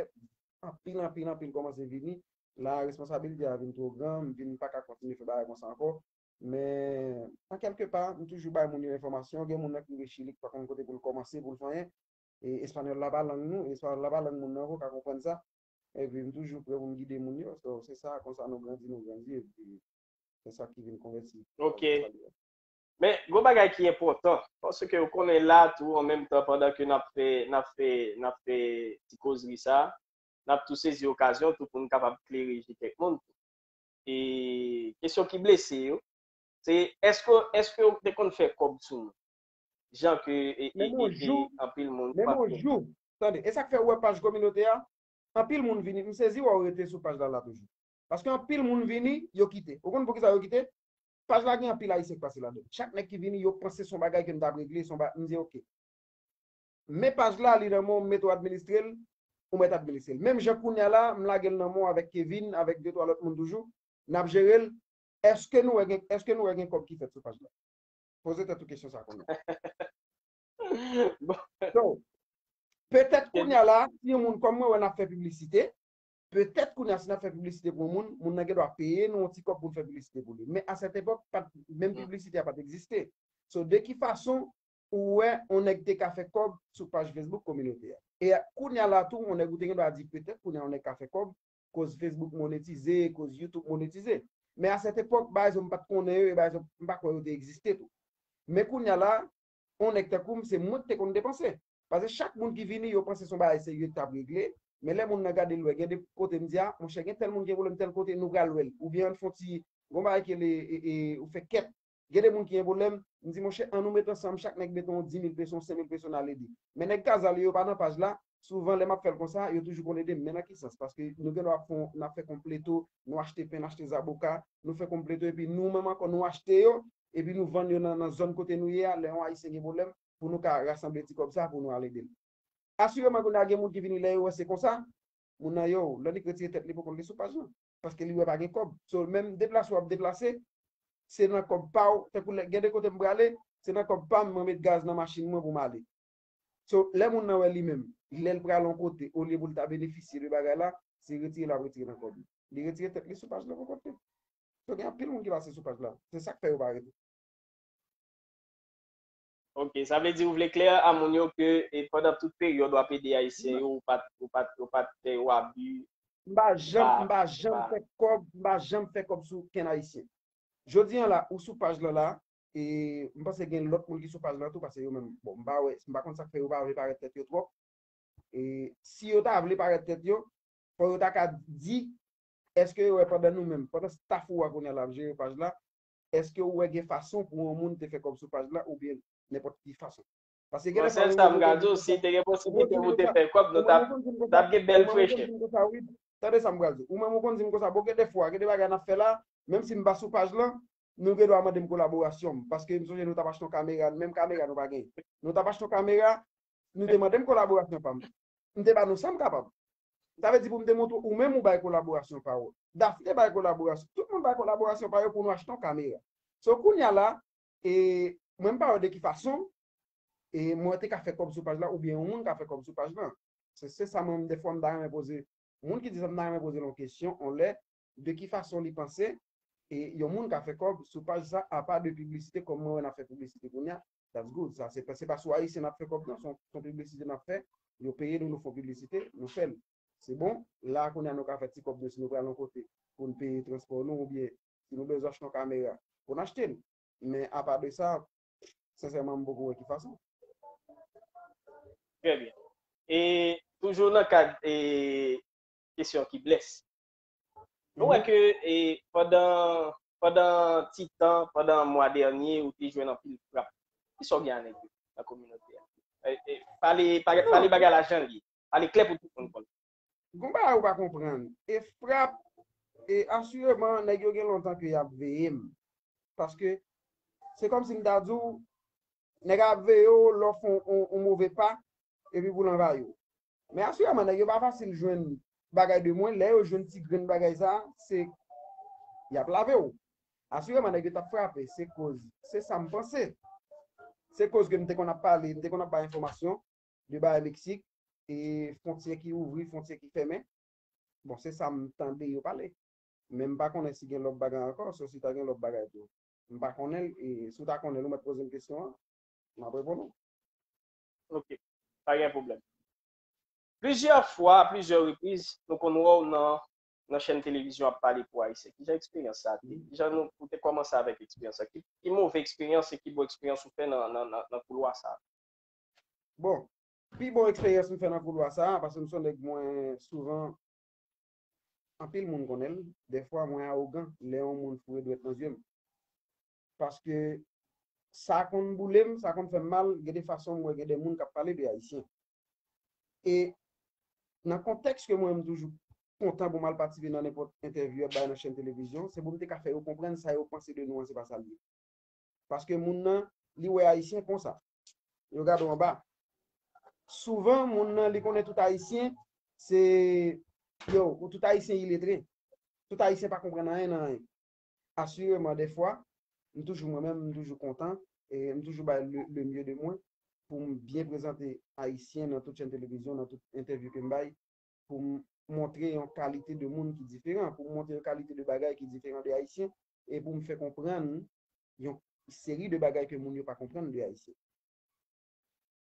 anpil, anpil, anpil kòmanse vini, la responsabilite a vin twò gran, m vin pa ka kontinye fè bagay konsa ankò. Men, an kèlke pa, m toujou bay moun yo enfòmasyon. Gen moun nan ki rive Chili, ki pa konn kote pou l kòmanse, pou l fè anyen. E espanyòl la pa lang nou, espanyòl la pa lang moun nan, ou ka konprann sa. Epi m toujou prè pou m gide moun yo. So, se sa, konsa nou grandi, nou grandi. Epi, se sa ki vin konvèti. Ok. Men, gon bagay ki enpòtan, paske ou konnen la tou, an menm tan, pandan ke n ap fè, n ap fè, n ap fè ti kozri sa, n ap tou sezi okazyon tou pou n kapab klere je kèk moun tou. E kesyon ki blese yo, se èske, èske ou te konn fè kòb sou moun? Jan ke e, e, Menm yon e, e, jou, anpil moun menm pa yon fè. Jou, tande, e sa k fè ou wè paj kominote a, anpil moun vini, m sezi wè ou rete sou paj la la toujou. Paske anpil moun vini, yo kite. Ou konn poukisa yo kite? Paj la gen anpil Ayisyen k pase ladan. Chak nèg ki vini, yo panse se yon bagay ke m t ap regle, se yon ba-, m di, "Ok. Men paj la, li nan men w, m mete w administre l, ou mèt administre l." Menm jan kounye a la, m lage l nan men w avèk Kevin, avèk de twa lòt moun toujou, n ap jere l. Èske nou wè gen, èske nou wè gen kòb ki fèt sou paj la? Poze tèt ou kesyon sa kounye a. Bon, So, petèt kounye a la, si yon moun kòm mwen wè n ap fè piblisite, petèt kounye a si n ap fè piblisite pou yon moun, moun nan gen dwa peye nou yon ti kòb pou n fè piblisite pou li. Men a sèt epòk, pa t, menm Mm. piblisite a pa t egziste. So, de ki fason ou wè yon nèg te ka fè kòb sou paj Facebook kominote a? E kounye a la tou, yon nèg ou te gen dwa di petèt kounye a yon nèg ka fè kòb, koz Facebook monetize, koz YouTube monetize. Men a sèt epòk, bagay sa yo m pa t konnen yo, e bagay sa yo m pa kwè yo te egziste tou. Men kounye a la, yon nèg tankou m, se mwen ki te konn depanse. Paske chak moun ki vini, yo panse se yon bagay serye k t ap regle. Men lè moun nan gade l wè, gen de kote m di, "A, monchè, gen tèl moun gen pwoblèm tèl kote, nou pral wè l." Oubyen ann fè yon ti, gon bagay ki rele, e, e, ou fè kèt. Gen de moun ki gen pwoblèm, m di, "Monchè, ann nou met ansanm, chak nèg mete yon dis mil peso, yon senk mil peso, n al ede." Men nèg Kazale yo pa nan paj la, souvan lè m ap fè l konsa, yo toujou konn ede m. Men nan ki sans? Paske nou gen dwa fè, n ap fè konpleto, nou achte pen, n achte zaboka, nou fè konpleto, epi nou menm ankò, nou achte yo, epi nou vann yo nan, nan zòn kote nou ye a, lè yon Ayisyen gen pwoblèm, pou nou ka rasanble ti kòb sa, pou nou al ede l. Asireman, kounye a gen moun ki vini lè yo wè se konsa, moun nan yo, lè li k retire tèt li pou kont li sou paj lan. Paske li wè pa gen kòb. So, menm deplase w ap deplase, se nan kòb pa w. Tankou lè, gen de kote m prale, se nan kòb pa m, mwen met gaz nan machin mwen pou m ale. So, lè moun nan wè li menm, lè l pral yon kote, olye pou l ta benefisye de bagay la, se retire l ap retire nan kòb li. Li retire tèt li sou paj la pou kont li. So, gen anpil moun ki pase sou paj la. Se sa k fè yo pa rete. Ok, sa vle di ou vle klè a moun yo ke e pandan tout peryòd w ap ede Ayisyen yo, ou pa t, ou pa t, ou pa t fè yo abi. M pa janm, m pa janm fè kòb, m pa janm fè kòb sou kenn Ayisyen. Jodi an la, ou sou paj lan la, e m panse gen lòt moun ki sou paj lan tou, paske yo menm, bon, m pa wè, m pa konn sa k fè yo pa vle parèt tèt yo twòp. E si yo ta vle parèt tèt yo, fò yo ta ka di, èske yo wè pandan nou menm, pandan staff ou a kounye a l ap jere paj la, èske ou wè gen fason pou yon moun te fè kòb sou paj la oubyen nenpòt ki fason? Paske gen Bon, de fwa sèl nou sa wè m moun ka gen di w, si te gen posiblite pou te fè kòb, nou t ap, t ap gen bèl frechè. Tande sa m pral di. Ou menm ou konn di m konsa, bon, gen de fwa, gen de bagay n ap fè la, menm si m pa sou paj lan, nou gen dwa mande m kolaborasyon m. Paske m sonje nou t ap achte yon kamera, menm kamera nou pa genyen. Nou t ap achte yon kamera, nou te mande m kolaborasyon pa m. M te ba nou sa m kapab. Sa vle di pou m te montre ou menm ou bay kolaborasyon pa ou. Daphné bay kolaborasyon. Tout moun bay kolaborasyon pa yo pou nou achte yon kamera. So kounye a la, e, mwen m pa wè de ki fason, e, mwen te ka fè kòb sou paj la, oubyen yon moun ka fè kòb sou paj lan. Se, se sa mwen, de fwa, m ta renmen poze. Moun ki di sa, m ta renmen poze l yon kesyon, yon lè, de ki fason li panse, e, yon moun ka fè kòb sou paj sa, apa de piblisite, kòm mwen wè n ap fè piblisite kounye a, that's good. Sa, se pa, se pa sou Ayisyen n ap fè kòb, non, se yon, se yon piblisite n ap fè, yo peye nou, nou fè yon piblisite, nou fè l. Se bon, la, kounye a, nou ka fè ti kòb nou, si nou pral yon kote, pou n peye transpò nou, oubyen si nou bezwen achte yon kamera, pou n achte l. Men, apa de sa, sensèman, m poko wè ki fason. Trè byen. E toujou nan kad e, kesyon ki blès. Nou wè ke e, pandan, pandan ti tan, pandan mwa dènye, ou te jwenn anpil frap. Kisa w gen a nèg yo nan kominote a? E, e, pale, pale, pale bagay la jan l ye. Pale klè pou tout moun konn. Gon bagay ou pa konprann. E frap, e asireman, nèg yo gen lontan ke y ap veye m. Paske se kòmsi m ta di w, nèg ap veye w lè w fè yon, yon, yon move pa, epi pou l anvayi w. Men asireman, nèg yo pa fasil jwenn bagay de mwen. Lè yo jwenn ti grenn bagay sa, se y ap lave w. Asireman, nèg yo t ap frape. Se koz, se sa m panse. Se koz ke m te konn ap pale, m te konn ap bay enfòmasyon de bagay Meksik, e fwontyè ki ouvri, fwontyè ki fèmen. Bon, se sa m tande yo pale. Men m pa konnen si gen lòt bagay ankò, so si ta gen lòt bagay tou. M pa konnen l, e si w ta konnen l, ou mèt poze m kesyon an, m ap reponn ou. Ok, pa gen pwoblèm. Plizyè fwa, plizyè repriz, nou konn wè w nan, nan chèn televizyon ap pale pou Ayisyen. Kijan eksperyans sa a te? Kijan nou, ou te kòmanse avèk eksperyans sa? Ki, ki move eksperyans e ki bon eksperyans ou fè nan, nan, nan, nan koulwa sa a? Bon, pi bon eksperyans m fè nan koulwa sa a, paske m se yon nèg mwen souvan, anpil moun konnen l, dèfwa mwen awogan lè yon moun foure dwèt nan zye m. Paske sa konn boule m, sa konn fè m mal, gen de fason m wè gen de moun k ap pale de Ayisyen. E nan kontèks ke mwen, m toujou kontan pou m al patisipe nan nenpòt entèvyou y ap bay nan chèn televizyon, se pou m te ka fè yo konprann sa yo panse de nou an, se pa sa l ye. Paske moun nan, li wè Ayisyen konsa. Yo gade w anba. Souvan, moun nan, li konnen tout Ayisyen, se, yo, ou tout Ayisyen iletre. Tout Ayisyen pa konprann anyen nan anyen. Asireman, dèfwa, m toujou mwen menm, m toujou kontan, e m toujou bay le, le mieux de mwen pou m byen prezante Ayisyen nan tout chèn televizyon, nan tout entèvyou ke m bay, pou m montre yon kalite de moun ki diferan, pou m montre yon kalite de bagay ki diferan de Ayisyen, e pou m fè konprann yon seri de bagay ke moun yo pa konprann de Ayisyen.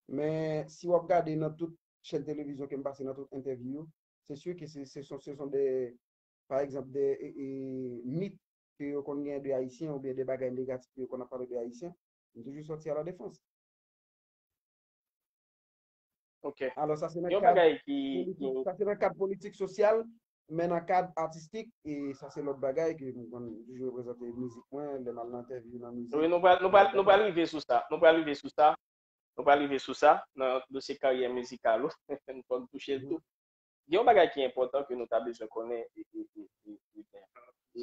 Men si w ap gade nan tout chèn televizyon ke m pase, nan tout entèvyou yo, se si ke se, se son, se son de, pa egzanp, de e, e, mit ke yo konn genyen de Ayisyen oubyen de bagay negatif ke yo konn ap pale de Ayisyen, m toujou sòti a la defans. Ok. Alò, sa se nan Yon kad bagay ki, politik, ki sa se nan kad politik sosyal, men nan kad atistik, e sa se lòt bagay ke m konn toujou reprezante mizik mwen, lè m al nan entèvyou nan mizik. Wi, nou pral, nou pral, nou pral rive sou sa. Nou pral rive sou sa. Nou pral rive sou sa, nan dosye karyè mizikal ou. Nou konn touche l tou. Gen yon bagay ki enpòtan ke nou ta bezwen konnen, e, e, e, e,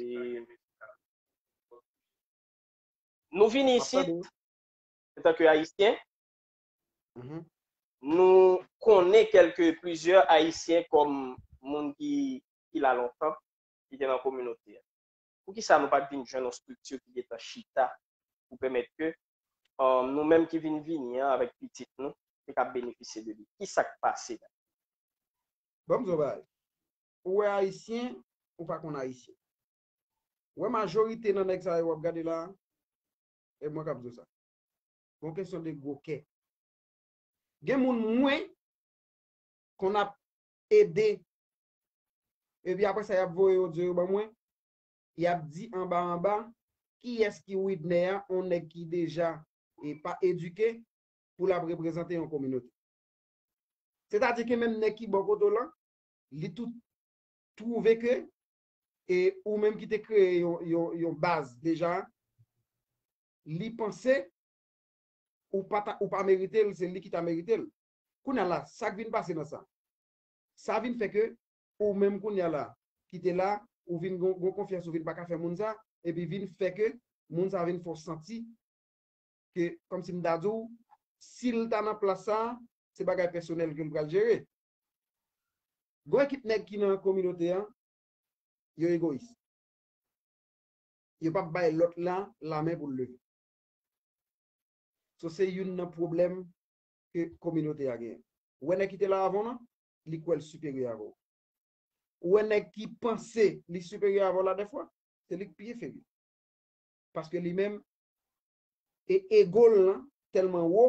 e, e, nou vini isit, antanke Ayisyen, nou konnen kèlke, plizyè Ayisyen kòm moun ki, ki la lontan, ki te nan kominote a. Poukisa nou pa t vin jwenn yon estrikti ki gentan chita pou pèmèt ke, um, nou menm ki vin vini an avèk pitit nou, te ka benefisye de li? Kisa k pase la? Ban m di w yon bagay. Ou wè Ayisyen, ou pa konn Ayisyen. Ou wè majorite nan nèg sa yo w ap gade la, e mwen k ap di w sa. Gon kesyon de gwo kè. Gen moun mwen konn ap ede, epi apre sa, y ap voye odyo yo ban mwen, y ap di anba anba, kiyès ki Widner a, yon nèg ki deja e pa edike, pou l ap reprezante yon kominote. Sètadi ke menm nèg ki bò kote w lan, li tou twouve ke, e ou menm ki te kreye yon, yon, yon baz deja, li panse ou pa ta, ou pa merite l, se li ki ta merite l. Kounye a la, sa k vin pase nan sa? Sa vin fè ke ou menm kounye a la, ki te la, ou vin gon, gon konfyans, ou vin pa ka fè moun sa, epi vin fè ke moun sa vin fè w santi ke, kòmsi m ta di w, si l ta nan plas sa, se bagay pèsonèl ke l pral jere. Gon ekip nèg ki nan kominote a, yo egoyis. Yo p ap bay lòt la lamen pou l leve. So, se youn nan pwoblèm ke kominote a genyen. Ou wè nèg ki te la avan w lan, li kwè l siperyè avè w. Ou wè nèg ki panse li siperyè avè w la, dèfwa, se li k pi enferi. Paske li menm, e ego l lan tèlman wo,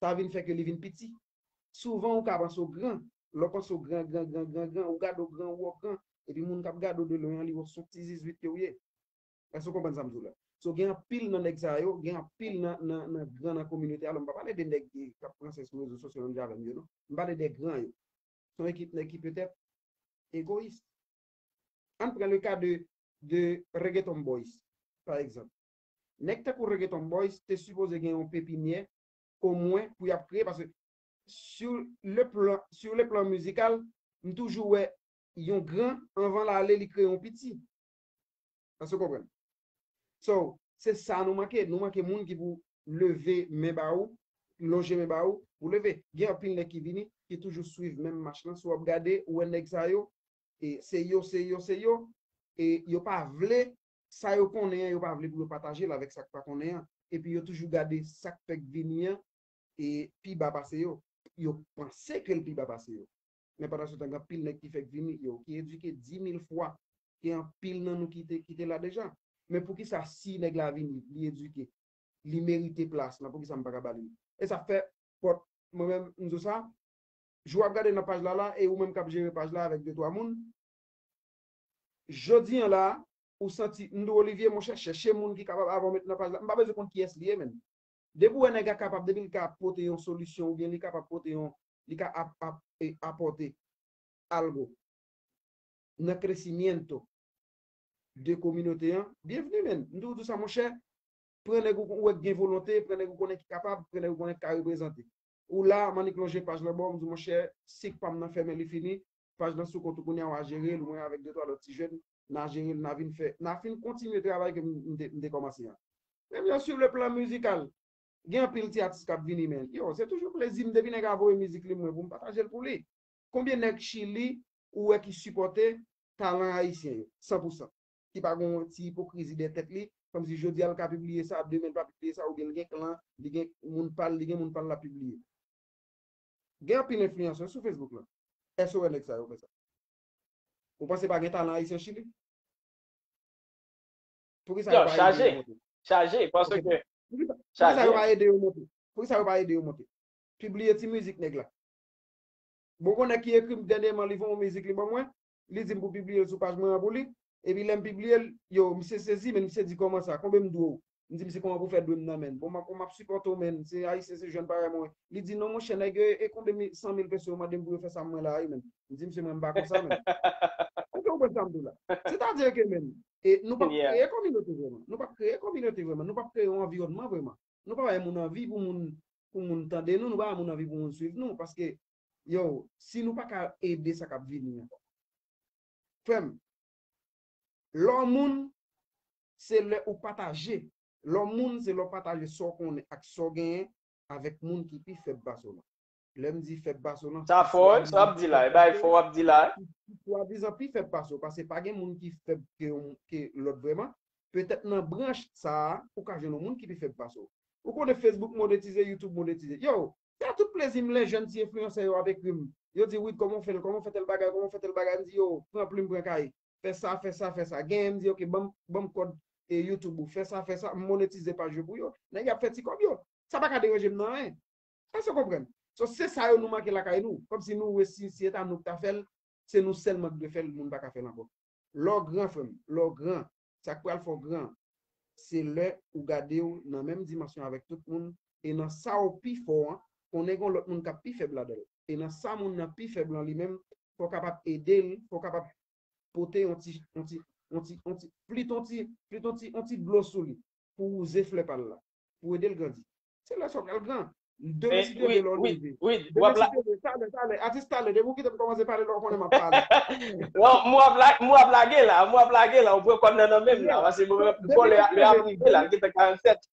sa vin fè ke li vin piti. Souvan, ou ka panse w gran. Lè w panse w gran, gran, gran, gran, gran, ou gade w gran, ou wè w gran. Epi moun k ap gade w de lwen an, li wè w se yon ti zizwit ke w ye. Èske w konprann sa m di w la? So, gen anpil nan nèg sa yo, gen anpil nan, nan, nan gran nan kominote a. Alò, m pa pale de nèg ki, k ap pran sèks sou rezo sosyo menm jan avè m yo, non. M pale de gran yo. Se yon ekip nèg ki petèt egoyis. Ann pran le ka de, de Reggaeton Boys, pa egzanp. Nèg tankou Reggaeton Boys te sipoze gen yon pepinyè, omwen, pou y ap kreye, paske sur le plan, sur le plan mizikal, m toujou wè yon gran, anvan l ale, li kreye yon piti. Èske w konprann? So, se sa nou manke. Nou manke moun ki pou leve men ba ou, lonje men ba ou, pou leve. Gen anpil nèg ki vini, ki toujou swiv menm mach lan. Si w ap gade, ou wè nèg sa yo, e se yo, se yo, se yo, e yo pa vle, sa yo konnen an, yo pa vle pou yo pataje l avèk sa k pa konnen an. Epi yo toujou gade sa k fèk vini an, e pi ba pase yo. Yo panse ke l pi ba pase yo. Men pandan se tan, gen anpil nèg ki fèk vini, yo, ki edike di mil fwa ke anpil nan nou ki te, ki te la deja. Men poukisa si nèg la vini, li edike, li merite plas lan, poukisa m pa ka ba li? E sa fè, pòt, mwen menm, m di w sa, jou w ap gade nan paj la la, e ou menm k ap jere paj la avèk de twa moun, jodi an la, ou santi, m di w, Olivier, monchè, chèche moun ki kapab avan w met nan paj la. M pa bezwen konn kiyès li ye, menn. Depi w wè nèg la kapab, depi l ka pote yon solisyon oubyen li kapab pote yon, li ka ap, ap, e, apòte algo nan crecimiento de kominote an, byenvni, menn. M toujou di w sa, monchè, pran nèg ou wè k gen volonte, pran nèg ou konnen ki kapab, pran nèg ou konnen ki ka reprezante. Ou la, m annik lonje paj lan ba w, m di w, monchè, sik pa m nan fèmen, li fini, paj lan sou kont ou kounye a, w a jere l, ou mwen avèk de twa lòt ti jèn, n a jere l, n a vin fè, n a fin kontinye travay ke m, m te, m te kòmanse an. Men byen sur le plan mizikal, gen anpil ti atis k ap vini, men. Yo, se toujou plezi m, depi nèg la voye mizik li mwen pou m pataje l pou li. Konbyen nèg Chili ou wè ki sipòte talan ayisyen yo, san pou san? Ki pa gen yon ti ipokrizi dèyè tèt li, kòmsi jodi a l ka pibliye sa, demen l pa pibliye sa, oubyen l gen klan, li gen moun pa l, li gen moun pa l l ap pibliye. Gen anpil enfliyansè sou Facebook lan. Èske w wè nèg sa yo fè sa? Ou panse pa gen talan ayisyen Chili? Poukisa yo pa ede yo monte? Chaje, paske poukisa yo pa ede yo monte? Poukisa yo pa ede yo monte? Pibliye ti mizik nèg la. Bon, gon nèg ki ekri m dènyèman, li fè yon mizik, li ban mwen, li di m pou pibliye l sou paj mwen an pou li. Epi lè m pibliye l, yo, misye sezi, men misye di, kòman sa? Konbyen m dwe w? M di misye, kòman pou fè dwe m nan men l? Bon, m ap, m ap sipòte w, men se ayisyen, se jèn parèy mwen. Li di, non, monchè, nèg yo, e konbyen mi-, san mil peso yo mande m pou yo fè sa mwen la, wi, men. M di misye, mwen, m pa konsa, men. Èske w konprann sa m di w la? Sètadi ke, men, e nou p ap kreye kominote vrèman. Nou p ap kreye kominote vrèman. Nou p ap kreye yon anviwònman vrèman. Nou pa bay moun anvi pou moun, pou moun tande nou, nou pa bay moun anvi pou moun swiv nou, paske, yo, si nou pa ka ede sa k ap vini an, frè m, lè w moun, se lè ou pataje. Lè w moun, se lè w pataje sa w konnen ak sa w genyen avèk moun ki pi fèb pase w lan. Lè m di fèb pase w lan, sa fò, wi, sa w ap di la, e bagay fò w ap di la, wi. Ki, ki swadizan pi fèb pase w, paske pa gen moun ki fèb ke, ke lòt vrèman. Petèt nan branch sa a, ou ka jwenn yon moun ki pi fèb pase w. Ou konnen Facebook monetize, YouTube monetize. Yo, se a tout plezi m lè jèn ti enfliyansè yo ap ekri m. Yo di, Wid, kòman w fè l? Kòman w fè tèl bagay? Kòman w fè tèl bagay? M di, yo, pran plim, pran kay. Fè sa, fè sa, fè sa. Genyen m di, oke, ban m, ban m kòd e YouTube ou. Fè sa, fè sa. M monetize paj yo pou yo. Nèg y ap fè ti kòb yo. Sa pa ka deranje m nan anyen. Èske w konprann? So, se sa yo nou manke lakay nou. Kòmsi nou wè si, si e ta nou k ta fè l, se nou sèlman k dwe fè l, moun pa ka fè l ankò. Lè w gran, frè m, lè w gran, sa k pral fè w gran, se lè ou gade w nan menm dimansyon avèk tout moun, e nan sa w pi fò an, konnen gen yon lòt moun k ap pi fèb ladan l. E nan sa moun nan pi fèb lan li menm, fò w kapab ede l, fò w kapab pote yon ti, yon ti, yon ti, yon ti, plit yon ti, plit yon ti, yon ti dlo sou li, pou wouze flè pa l la, pou ede l grandi. Se lè sa w pral gran. Demen, si Dye vle, lè w leve. Demen, si Dye vle, talè, talè, atis, talè, depi w kite m kòmanse pale, lè w konnen m ap pale. Non, m w ap la-, m w ap lage la, m w ap lage la, ou pran kòd nan nan men m la, paske mwen menm, bon, lè, lè ap rive la, l gentan karannsèt.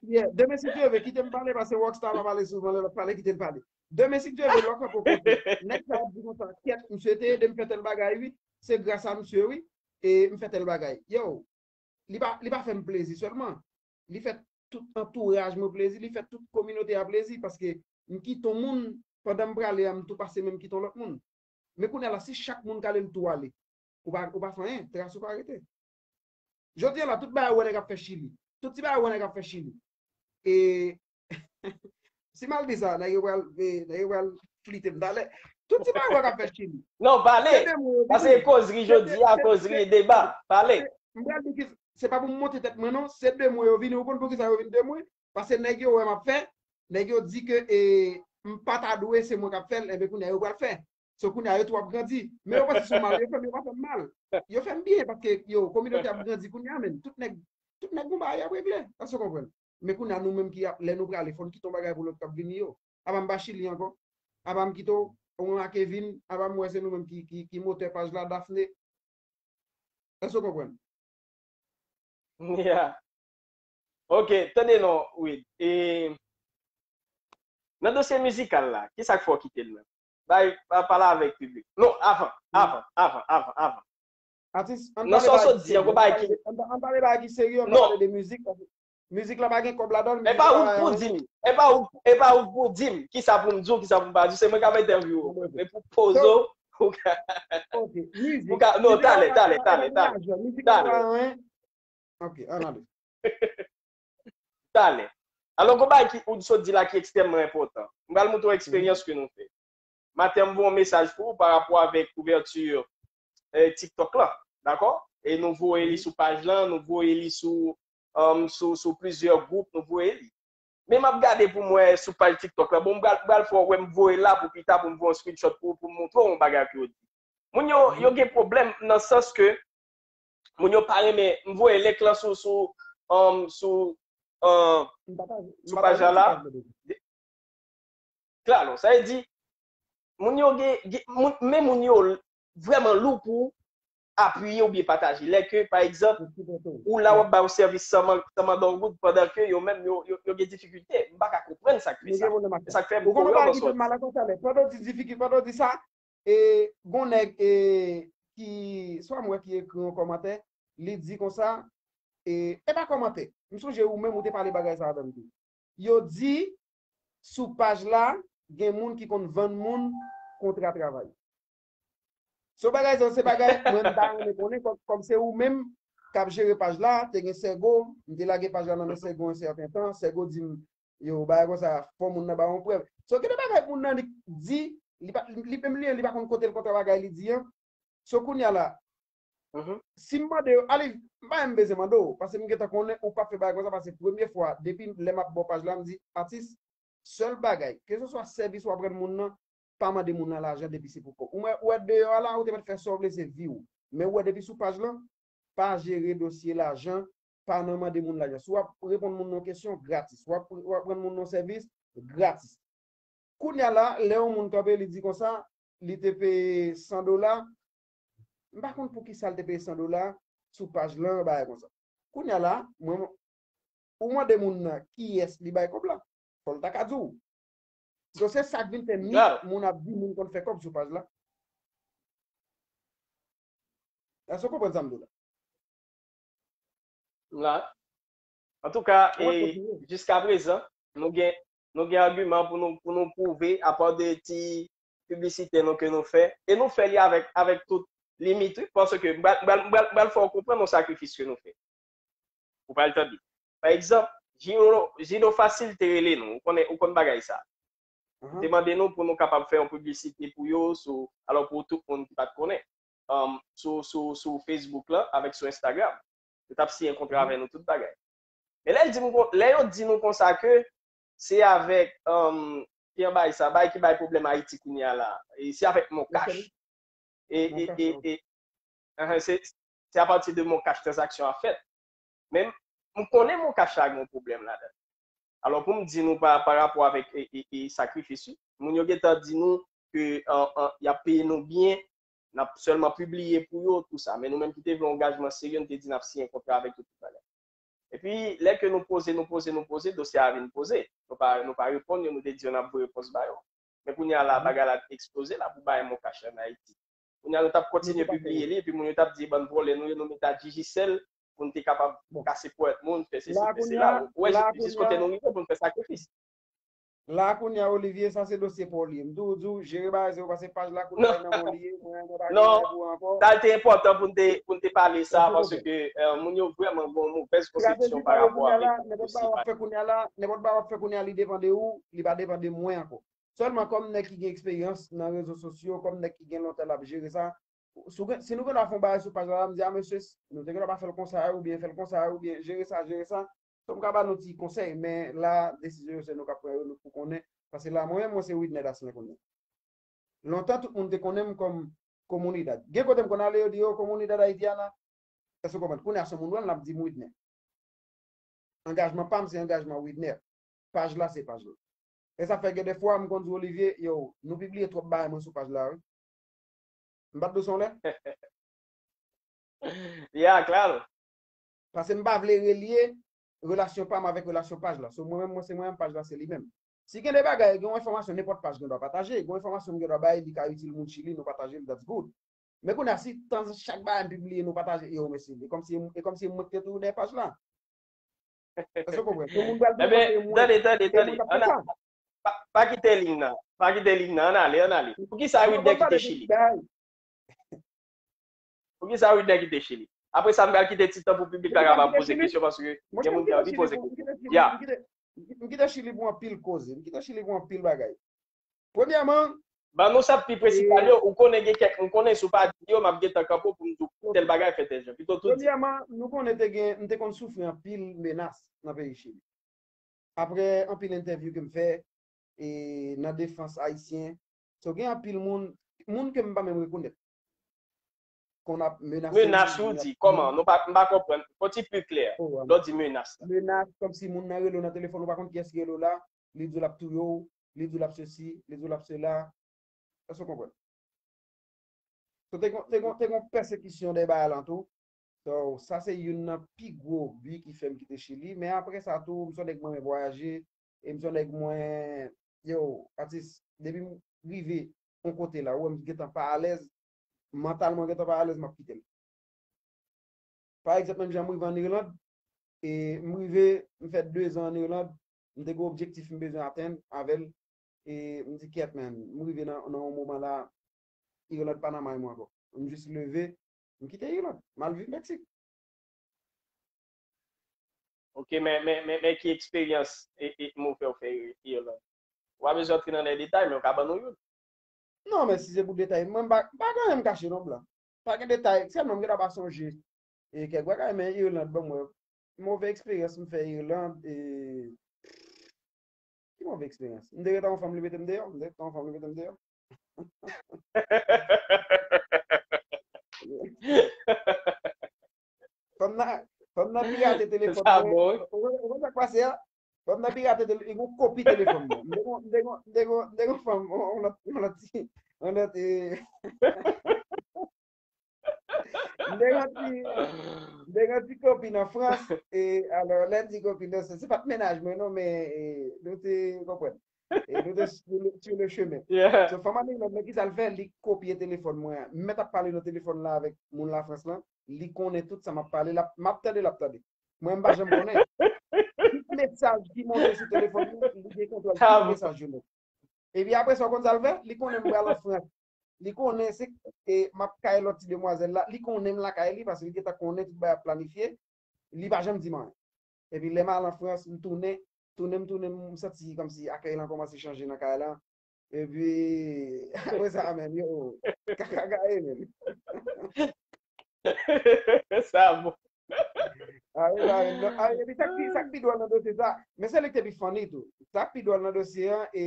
Yeah, demen, si Dye vle, kite m pale, paske Rockstar pa pale souvan, lè l ap pale, kite l pale. Demen, si Dye vle, lè w kanpe w kote, nèg sa ap di konsa, kèt, misye te ede m fè tèl bagay, wi, se gras a misye, wi, e m fè tèl bagay. Yo, li pa, li pa fè m plezi sèlman. Li fè tout antouraj mwen plezi, li fè tout kominote a plezi, paske m kite yon moun, pandan m prale a, m tou pase men m kite yon lòt moun. Men kounye a la, si chak moun k ale l tou ale, ou pa, ou pa fè anyen, tras ou pa rete. Jodi a la, tout bagay ou wè nèg ap fè Chili. Tout ti bagay ou wè nèg ap fè Chili. E si m al di sa, nèg yo pral, e, nèg yo pral flite m talè. Tout ti bagay ou wè k ap fè Chili. Non, pale. Se de moun yo vini. Paske kozri jodi a, kozri deba. Pale. M pral di ki, se pa pou m monte tèt mwen non, se de mwen yo vini. Ou konn poukisa yo vin de mwen? Paske nèg yo wè m ap fè, nèg yo di ke, e, m pa ta dwe, se mwen k ap fè l, enben kounye a yo pral fè. So kounye a yo tou ap grandi. Men yo panse se yon mal yo fè m, yo pa fè m mal. Yo fè m byen paske yo, kominote ap grandi kounye a, men tout nèg, tout nèg gon bagay y ap regle. Èske w konprann? Men kounye a nou menm ki ap, lè nou prale, fò n kite yon bagay pou lòt k ap vini yo. Apa m pa Chili ankò? Apa m kite w, ou menm a Kevin, apa m wè se nou menm ki, ki, ki motè paj la, Daphné? Èske w konprann? Yeah. Ok, tande non, Wid. E, nan dosye mizikal la, ki sa k fè w kite l menm? Bay, pa- pale avèk piblik. Non, avan, avan, avan, avan, avan. Atis, ann Nan pale sa w bagay sot ki di an, serye, kou ann bagay pale ki. de- ann pa- ann pale bagay ki serye, ann pa Non. pale de mizik, paske mizik la pa gen kòb ladan l, E mizik pa la ou pa k pou anyen. Di m. E pa ou, e pa ou k pou di m ki sa pou m di w, ki sa pou m pa di w. Se mwen k ap entèvyou w. Mwen pou poze w. Ok, mizik. Ou ka, non, Mizik la talè, pa- talè, pa- talè, pa- talè. pa- mizik la Talè. Pa anyen. Ok, ann ale. Talè. Alò, gon bagay ki ou sot di la ki ekstrèmman enpòtan. M pral montre w eksperyans ke nou fè. Maten, m voye yon mesaj pou ou pa rapò avèk ouvèti eh, TikTok la. Dakò? E nou voye li sou paj lan, nou voye li sou, um, sou, sou plizyè gwoup, nou voye li. Men m ap gade pou m wè sou paj TikTok la. Bon, m pral, m pral fè w wè m voye la pou pita pou m voye yon screenshot pou, pou m montre w yon bagay ke yo di. Moun yo, yo gen pwoblèm nan sans ke moun yo pa renmen m voye link lan sou, sou, um, sou, uh, sou paj la la. Klalo, sa vle di, moun yo gen, gen moun, men moun yo vrèman lou pou apiye oubyen pataje. Lè ke, pa egzanp, ou la w ap ba yo sèvis san man- san mande yon goud pandan ke yo menm yo, yo, yo gen difikilte. M pa ka konprann sa k fè sa. E sa k fè m Ou konn kore bagay bò ki sòti. Fè m mal ankò talè. Pandan w di difikilte, pandan w di sa, e gon nèg e, ki, swa m wè ki ekri yon kòmantè, li di konsa, e, e pa kòmantè. M sonje ou menm ou te pale bagay sa adan m tou. Yo di sou paj la, gen moun ki konn vann moun kontra travay. So bagay sa, se bagay mwen m ta renmen konnen kòm, kòm se ou menm k ap jere paj la, te gen Sègo, m te lage paj la nan men Sègo yon sèten tan, Sègo di m, yo, bagay konsa, fò moun nan ba yon prèv. So gen de bagay moun nan li di, li pa, li menm li, li pa konn kote l kontra bagay li di an. So kounye a la, si m mande yo, ale, m pa menm bezwen mande w, paske m gentan konnen ou p ap fè bagay konsa, paske premye fwa, depi lè m ap bò paj la, m di, atis, sèl bagay, keseswa sèvis w ap rann moun nan, pa mande moun nan lajan depi se pou kòb. Ou wè, ou wè deyò a la, ou te mèt fè sa w vle, se vi w. Men ou wè depi sou paj lan, pa jere dosye lajan, pa nan mande moun lajan. Si w ap reponn moun nan kesyon, gratis. W ap, w ap rann moun nan sèvis, gratis. Kounye a la, lè yon moun kanpe, li di konsa, li te peye san dola, m pa konn poukisa l te peye san dola sou paj lan, bagay konsa. Kounye a la, mwen, ou mande moun nan kiyès li bay kòb la, fò l ta ka di w. So se sa k vin fè ni moun ap di moun konn fè kòb sou paj la. Èske w konprann sa m di w la? La. Antouka, e, jiska prezan, nou gen, nou gen agiman pou nou, pou nou pwouve, apa de ti piblisite nou ke nou fè. E nou fè li avèk, avèk tout limit, wi, paske m pral, m pral, m pral, m pral fè w konprann yon sakrifis ke nou fè. Ou pral tande. Pa egzanp, Jino, Jino Fasil te rele nou. Ou konnen, ou konn bagay sa. Te mande nou pou nou kapab fè yon piblisite pou yo sou, alò pou tout moun ki pa t konnen, um, sou, sou, sou Facebook la, avèk sou Instagram. Yo t ap siyen kontra avè nou tout bagay. Men lè l di m kon- lè yo di nou konsa ke se avèk, um, ki an bay sa, bay ki bay pwoblèm Ayiti kounye a la, e se avèk Moncash. E, e, e, e, ahan, se, se apati de Moncash tranzaksyon an fèt. Men m konnen Moncash la gen yon pwoblèm ladan. Alò pou m di nou pa, pa rapò avèk e, e, e, sakrifis, wi. Moun yo gentan di nou ke an, an, y ap peye nou byen, n ap sèlman pibliye pou yo, tou sa. Men nou menm ki te vle yon angajman serye, nou te di n ap siyen kontra avèk yo tout bagay. Epi, lè ke nou poze, nou poze, nou poze, dosye a vin poze. Nou pa, nou pa reponn yo, nou te di yo n ap voye repons ba yo. Men kounye a la, bagay la eksploze la pou bay Moncash an Ayiti. Kounye a nou t ap kontinye pibliye li, epi moun yo t ap di bann vòlè nou ye, nou mete a Digicel pou n te kapab kase pòt moun, fè sesi, fè sela. Ou wè jis kote nou rive pou n fè sakrifis. La kounye a, Olivier, sa se dosye pa w li ye. M toujou di w, jere bagay sa yo, paske paj la kounye a nan men w li ye, mwen, mwen pa gen bagay pou w ankò. Sa te enpòtan pou n te, pou n te pale sa, paske, eh, moun yo vrèman gen yon movèz konsepsyon pa rapò avèk dosye pa yo. Nenpòt bagay w ap fè kounye a la, nenpòt bagay w ap fè kounye a, li depann de ou, li pa depann de mwen ankò. Sèlman kòm nèg ki gen eksperyans nan rezo sosyo, kòm nèg ki gen lontan l ap jere sa, si w gen, si nou gen dwa fè yon bagay sou paj la, m di, a mesye, nou te gen dwa pa fè l konsa, oubyen fè l konsa, oubyen jere sa, jere sa. So m ka ba nou ti konsèy, men la, desizyon yo se nou k ap pran yo, nou pou konnen. Paske la, mwen menm, mwen se Widner Daslen kounye a. Lontan, tout moun te konnen m kòm Comunidad. Gen kote m konn ale, yo di, "Oh, Comunidad Haitiana." Èske w konprann? Kounye a, se yon moun wè l, l ap di m Widner. Angajman pa m, se angajman Widner. Paj la, se paj la. E sa fè gen de fwa, m konn di Olivier, "Yo, nou pibliye twòp bagay mwen sou paj la, wi." M pa t dous yon lè? Ya, klaro. Paske m pa vle relye relasyon pa m avèk relasyon paj la. So, mwen menm, mwen se mwen menm, paj la se li menm. Si gen de bagay, gen yon enfòmasyon, nenpòt paj gen dwa pataje. Gen yon enfòmasyon m gen dwa bay, li ka itil moun Chili, nou pataje l, that's good. Men kounye a, si tan chak bagay m pibliye, nou pataje, yo, mesye, e kòmsi, e kòmsi mwen ki te toujou dèyè paj la. Èske w konprann? Yon moun pral Ebyen, tande, tande, tande. Pa, pa kite liy nan. Pa kite liy nan. Ann ale, ann ale. Poukisa Widner kite Chili? Poukisa Widner kite Chili? Apre sa, m pral kite ti tan pou piblik la kapab poze kesyon paske gen moun ki anvi poze kesyon. Ya. M kite Chili pou anpil koze. M kite Chili pou anpil bagay. Premyèman, ban nou sa pi prensipal yo, ou konnen gen kèk, m konnen si w pa di yo, m ap gentan kanpe w pou m di w tèl bagay fè tèl jan. Pito tou di. Premyèman, nou konnen te gen, m te konn soufri anpil menas nan peyi Chili. Apre anpil entèvyou ke m fè e nan defans ayisyen, so gen anpil moun, moun ke m pa menm rekonèt, konn ap menase m. Menas ou di, kòman? Nou pa, m pa konprann. Fò ti pi klè. Lè w di menas la. Menas, kòmsi moun nan rele w nan telefòn, ou pa konn kiyès ki rele w la, li di w l ap touye w, li di w l ap sesi, li di w l ap sela. Èske w konprann? So, te gon, te gon, te gon pèsekisyon dèyè bagay lan tou. So, sa se youn nan pi gwo bi ki fè m kite Chili. Men apre sa tou, m se yon nèg mwen renmen vwayaje. E m se yon nèg mwen, yo, atis, depi m rive yon kote la, ou wè m gentan pa alèz, mantalman gentan pa alèz, m ap kite l. Pa egzanp, menm jan m rive ann Irland, e m rive, m fè de zan ann Irland, m te gen objektif m bezwen atenn avè l, e m di, "Kyèt, man, m rive nan, nan yon moman la, Irland pa nan may mwen ankò." M jis leve, m kite Irland, m al viv Meksik. Ok, men, men, men, men ki eksperyans e, e, move w fè Irland? Ou pa bezwen antre nan lè detay, men w ka ban nou youn. Non, men si se pou detay, mwen m pa, m pa gen anyen m kache non, blan. Pa gen detay, sèlman m gentan pa sonje e kèk bagay, men Irland, ban mwen, move eksperyans m fè Irland, e ki move eksperyans? M te ret ak yon fanm, li mete m deyò, m te ret ak yon fanm, li mete m deyò. Fanm nan, fanm nan pirate telefòn mwen. Ou konn sa k pase a? Fanm nan pirate telefòn, li gen yon kopi telefòn mwen. M te gon, m te gon, m te gon, m te gon fanm, yon lòt, yon lòt ti, yon lòt, e, m te gon ti, m te gon ti kopin an Frans, e, alò, lè m di kopin nan, se, se pa t mennaj mwen non, men, e, nou te, ou konprann. E nou te sou le, sou le chemen. So, fanm an Irland nan, kisa l fè? Li kopye telefòn mwen an. M mèt ap pale nan telefòn la avèk moun Lafrans lan. Li konnen tout sa m ap pale. L ap, m ap tande, l ap tande. Mwen, m pa janm konnen. Tout mesaj ki monte sou telefòn li, li gen kontwòl tout mesaj yo nèt. Epi apre sa, w konn sa l fè? Li konnen m pral an Frans. Li konnen se, e, m ap kay lòt ti demwazèl la. Li konnen m lakay li paske li gentan konnen tout bagay ap planifye. Li pa janm di m anyen. Epi lè m al an Frans, m tounen, tounen, m tounen, m santi kòmsi akèy lan kòmanse chanje nan kay lan. Epi, apre sa, men, yo, kaka gaye, men. Sa bon. A, wi, sa, wi, non, a, epi sa k pi, sa k pi dwòl nan dosye sa, men se li ki te pi funny tou. Sa k pi dwòl nan dosye an, e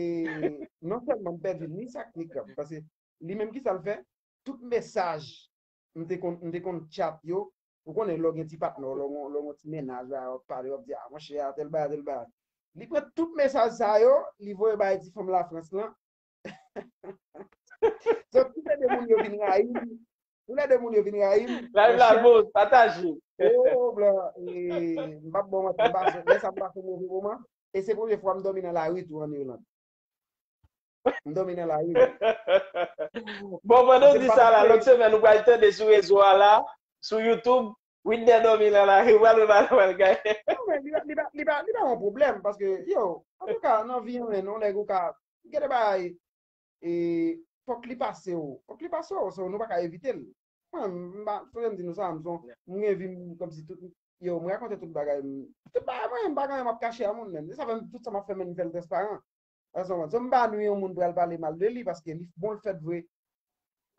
non sèlman m pèdi ni sak ni kòb, paske li menm ki sa l fè, tout mesaj m te konn, m te konn chat yo, ou konnen lè w gen ti patnè w, lè w gon, lè w gon ti mennaj la, w ap pale, w ap di, "A, monchè, a, tèl bagay, tèl bagay." Li pran tout mesaj sa yo, li voye bay ti fanm Lafrans lan. So, toulède moun yo vin rayi m. Toulède moun yo vin rayi m. Rayi m la, bro, pataje. O, blan, e, m p ap ba w manti, m pase, lè sa m pase yon move moman. E se premye fwa m dòmi nan lari tou ann Irland. M dòmi nan lari. Bon, pandan w di sa la, lòt semèn ou pral tande sou rezo a la, sou YouTube, Widner dòmi nan lari, ou pral wè bagay la pral gaye. Non, men li pa, li pa, li pa, li pa yon pwoblèm, paske, yo, antouka, nan vi an, men, yon nèg ou ka, gen de bagay, e, fòk li pase w, fòk li pase w, so, nou pa ka evite l. Mwen, m pa, fò m di nou sa, m son, m gen vi m kòmsi tout, yo, m rakonte tout bagay m, tout bagay mwen, m pa gen anyen m ap kache a moun menm. Se sa fè m, tout sa m ap fè, men m fè l transparan. Èske w konprann? So, m pa nwi yon moun pral pale mal de li, paske li bon l fèt vre.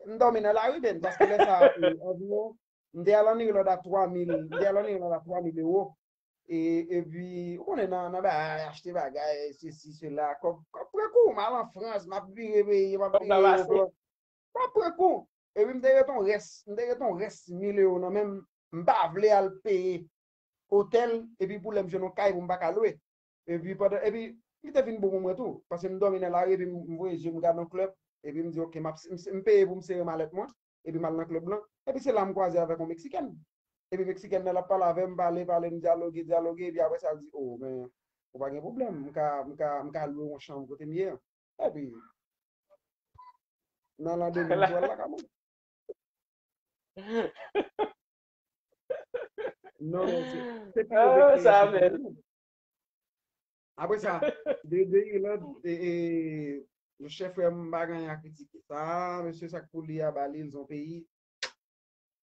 M dòmi nan lari, men, paske lè sa, e, anviwon, m te al ann Irland a twa mil, m te al ann Irland a twa mil ewo. E, epi, ou konnen nan, nan bagay, achte bagay, sesi, sela, kòb, kòb pran kou, m al an Frans, m ap vire peyi, m ap vire ewoplò. Kòb pran kou. Epi m te ret on rès, m te ret on rès mil ewo nan men m, m pa vle al peye otèl, epi pou lè m jwenn yon kay pou m pa ka lwe. Epi pandan, epi li te vin bon pou mwen tou, paske m dòmi nan lari, epi m voye je m gade yon klèb, epi m di, "Ok, m ap, m, m peye pou m sere malèt mwen," epi m al nan klèb lan, epi se la m kwaze avèk yon Meksikèn. Epi Meksikèn nan, l ap pale avè m, pale, pale, m dyaloge, dyaloge, epi apre sa, l di, "O, men, ou pa gen pwoblèm, m ka, m ka, m ka lwe yon chanm kote m ye an." Epi, nan landemi m tou al lakay mwen. Non, non, se, se pi move eksperyans mwen te gen. Apre sa, de, de Irland, e, e, monchè frè m, m pa gen anyen a kritike. Sa, mesye, sa k pou li a, ba li, l se yon peyi.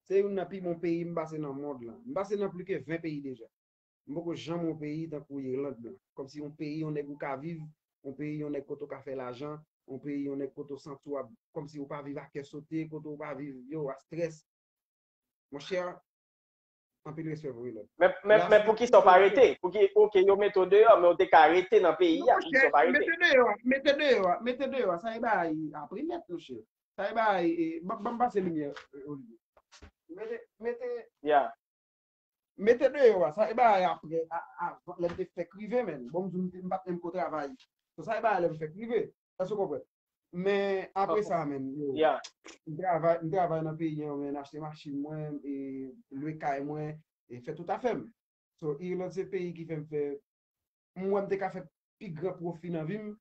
Se youn nan pi bon peyi m pase nan mond lan. M pase nan plis ke ven peyi deja. M poko janm wè yon peyi tankou Irland lan. Kòmsi yon peyi yon nèg ou ka viv, yon peyi yon nèg kote w ka fè lajan, yon peyi yon nèg kote w santi w ap, kòmsi w pa viv a kè sote, kote w pa viv yo a strès. Monchè, anpil respè pou Irland. Men, men, men poukisa w pa rete? Pouki, ok, yo mete w deyò, men w te ka rete nan peyi a, poukisa w pa rete? Mete deyò, mete deyò, mete deyò, sa e bagay apre nèt, monchè. Sa e bagay, e, ban, ban m pase limyè, e, Olivier. Mete, mete, mete deyò a, sa e bagay apre, a, a, lè m te fèk rive, menn. Bon, m di w, m pa t menm ko travay. So, sa e bagay lè m fèk rive. Èske w konprann? Men apre sa, menn, yo, m travay, m travay nan peyi an, menn, achte machin mwen, e lwe kay mwen, e fè tout afè m. So, Irland se peyi ki fè m fè, m wè m te ka fè pi gran pwofi nan vi m.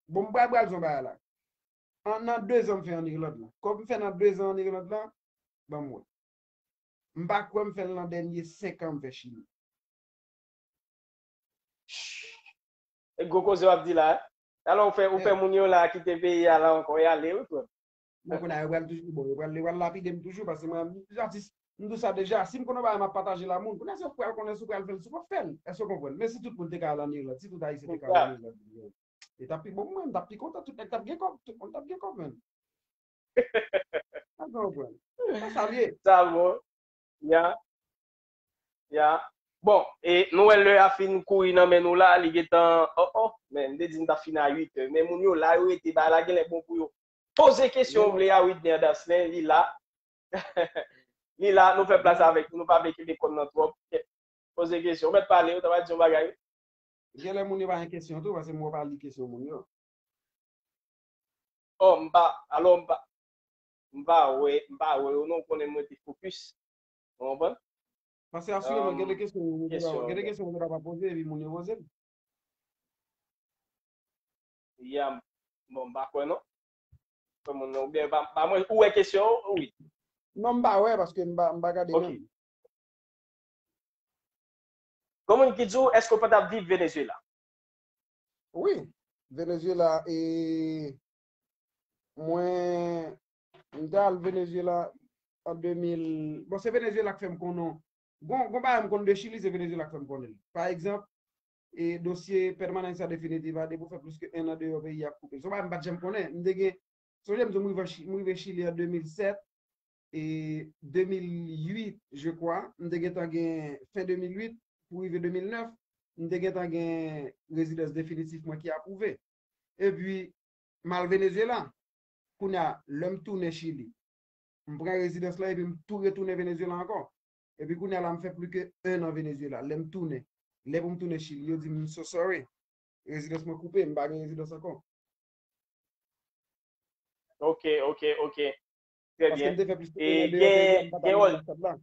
Bon, m pral, pral di yon bagay la. An, nan de zan m fè an Irland lan. Kòb m fè nan de zan an Irland lan, ban m wè. M pa kwè m fè l nan dènye senk an m fè Chili. E gwo koze w ap di la, eh? Alò, ou fè, ou fè moun yo la kite peyi a la ankò, y ale, wi, frè m. Bon, kounye a, yo pral toujou, bon, yo pral, yo pral lapide m toujou, paske mwen, m atis, m di w sa deja, si m konn yon bagay, m ap pataje l a moun. Kounye a, si w pral konnen, si w pral fè l, si w p ap fè l. Èske w konprann? Men si tout moun te ka al an Irland, si tout Ayisyen te ka al an Irland, e t ap pi bon pou mwen, m t ap pi kontan, tout nèg t ap gen kòb, tout moun t ap gen kòb, menn. Èske w konprann? Sa sa l ye. Sa bon. Ya. Ya. Bon, e nou wè lè a fin kouri nan men nou la, li gentan, oh, oh, men m te di n t ap fin a uit è. Men moun yo la, yo rete, bagay la genlè bon pou yo. Poze kesyon w vle a Widner Danslin, li la. Li la, nou fè plas avèk li, nou pa vle kenbe kòn nan twòp. Poze kesyon, ou mèt pale, ou ta pral di yon bagay. Genlè moun yo pa gen kesyon tou, paske m wè w pa li kesyon moun yo. Oh, m pa, alò m pa, m pa wè, m pa wè yo non, ou konnen mwen te fokis. Ou konprann? Paske asireman, gen de kesyon, gen de kesyon ou ta pa poze, epi moun yo poze l. Ya, bon, m pa kwè non. Kwè moun nan, oubyen pa, pa mwen, ou wè kesyon, wi. Non, m pa wè, paske m pa, m pa gade menm. Gon moun ki di w, èske w pa t ap viv Venezuela? Wi, Venezuela, e mwen, m te al Venezuela an de mil, bon, se Venezuela k fè m konnen, gon, gon bagay m konn de Chili, se Venezuela k fè m konnen l. Pa egzanp, e dosye pèmanans sa definitif a, depi w fè plis ke en an deyò peyi a ap koupe l. Se yon bagay m pa t janm konnen. M te gen, sonje m di w m rive an Chi-, m rive Chili an de mil sèt, e de mil uit, je crois, m te gentan gen, fen de mil uit pou rive de mil nèf, m te gentan gen rezidans definitif mwen ki apwouve. Epi, m al Venezuela. Kounye a, lè m tounen Chili, m pran rezidans lan epi m tou retounen Venezuela ankò. Epi kounye a la, m fè plis ke en an Venezuela. Lè m tounen, lè pou m tounen Chili, yo di m, "So sorry. Rezidans mwen koupe, m pa gen rezidans ankò." Ok, ok, ok. Trè byen. Paske m te fè plis ke en an deyò peyi a, m pa t al nan anbasad la.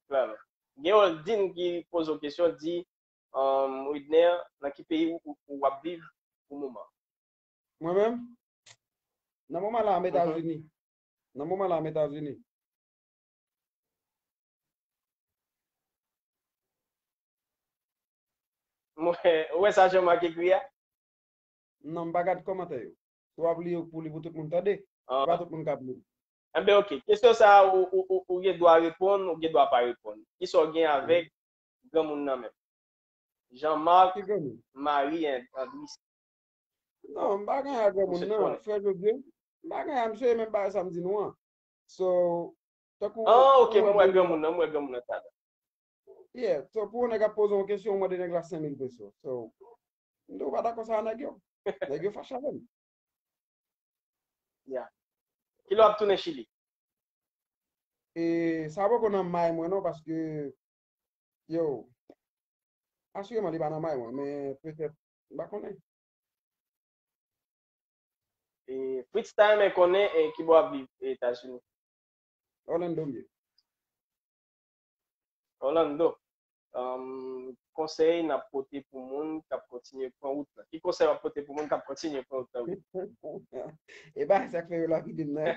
Klè. Gen Oldin ki poze w kesyon, di, um, Widner, nan ki peyi ou, ou, ou ap viv pou moman? Mwen menm? Nan moman la, m Etazini. Nan moman la, m Etazini. Mwen, ou wè sa Jean-Marc ekri a? Non, m pa gad kòmantè yo. Si w ap li yo pou li pou tout moun tande, se pa tout moun k ap li. Enben, ok. Kesyon sa a, ou, ou, ou, ou gen dwa reponn, ou gen dwa pa reponn. Kisa w gen avèk granmoun nan menm? Jean-Marc Marie Andris. Non, m pa gen ak granmoun nan, frè Jodye. M pa gen ak misye, menm bagay sa m di nou an. So, tankou. Ah, ok, mwen wè granmoun nan, mwen wè granmoun nan talè. Yeah, so pou yon nèg ap poze yon kesyon, ou mande nèg la senk mil peso. So, m di w pa dakò sa a nèg yo. Nèg yo fache avè m. Yeah. Kilè w ap tounen Chili? E sa poko nan may mwen non, paske, yo, asireman li pa nan may mwen, men petèt, m pa konnen. E Fritz ta renmen konnen e ki bò w ap viv Etazini. Orlando m ye. Orlando. Um, konsèy n ap pote pou moun k ap kontinye pran wout la. Ki konsèy w ap pote pou moun k ap kontinye pran wout la? E ba sa k fè yo lapide m nan.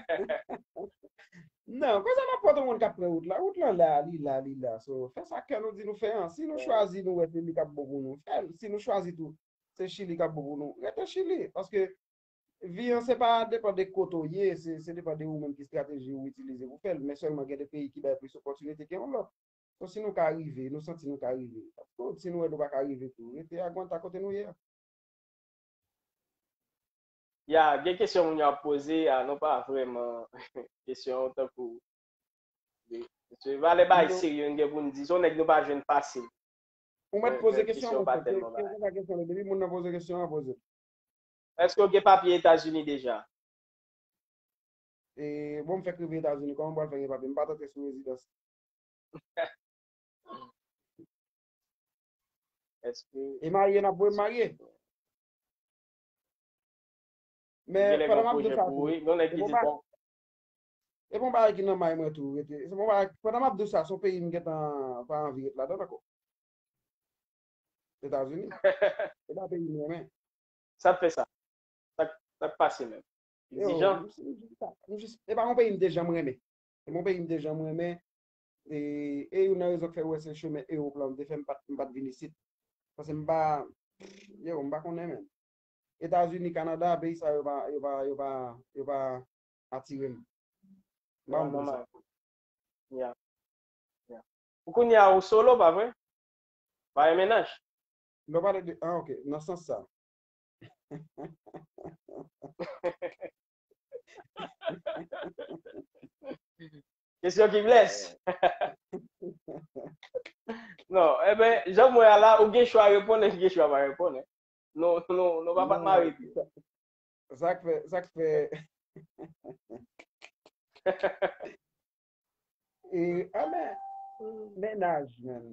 Non, konsèy m ap pote moun k ap pran wout la. Wout lan la, li la, li la. So, fè sa kè nou di nou fè an. Si nou chwazi nou wè se li k ap bon pou nou, fè l. Si nou chwazi tou, se Chili k ap bon pou nou, rete Chili. Paske vi an se pa depann de kote w ye, se, se depann de ou menm ki estrateji ou itilize pou fè l. Men sèlman gen de peyi ki bay plis opòtinite ke yon lòt. So, si nou ka rive, nou santi nou ka rive. Of course, si nou wè nou pa ka rive tou, rete aguanta kote nou ye a. Ya, gen kesyon moun yo ap poze, a, non pa vrèman kesyon tankou. Mesye, valè bagay serye n gen pou n di, se yon nèg nou pa jwenn fasil. Ou mèt poze kesyon an, kesyon pa tèlman bagay. Depi moun nan poze kesyon an, poze. Èske w gen papye Etazini deja? E, bon, m fèk rive Etazini, kòman m pral fè gen papye? M pa t antre sou rezidans. Èske E marye, n ap voye m marye. Men pandan m ap di w sa tou, e bon bagay ki nan may mwen tou, rete. Se bon bagay, pandan m ap di w sa, se yon peyi m gentan pa anvi ret ladan l ankò. Etazini. E pa peyi m renmen. Sa k fè sa? Sa k pase menm? Egzijan? E pa yon peyi m te janm renmen. Se yon peyi m te janm renmen. E, e youn nan rezon k fè w wè se chemen Ewòp la m te fè, m pa t, m pa t vin isit. Paske m pa, yo, m pa konnen menm. Etazini, Kanada, peyi sa yo pa, yo pa, yo pa, yo pa atire m. M pa konn poukisa. Ya. Ya. Pou kounye a ou solo, pa vre? Pa gen mennaj? Lè w pale de, ah, ok, nan sans sa. Kesyon ki blès. Non, e ben, jan m wè a la, ou gen chwa reponn, e gen chwa pa reponn. Non, non, non, pa pa mare pi. Sa k fè, sa k fè. E, a men, mennaj, men.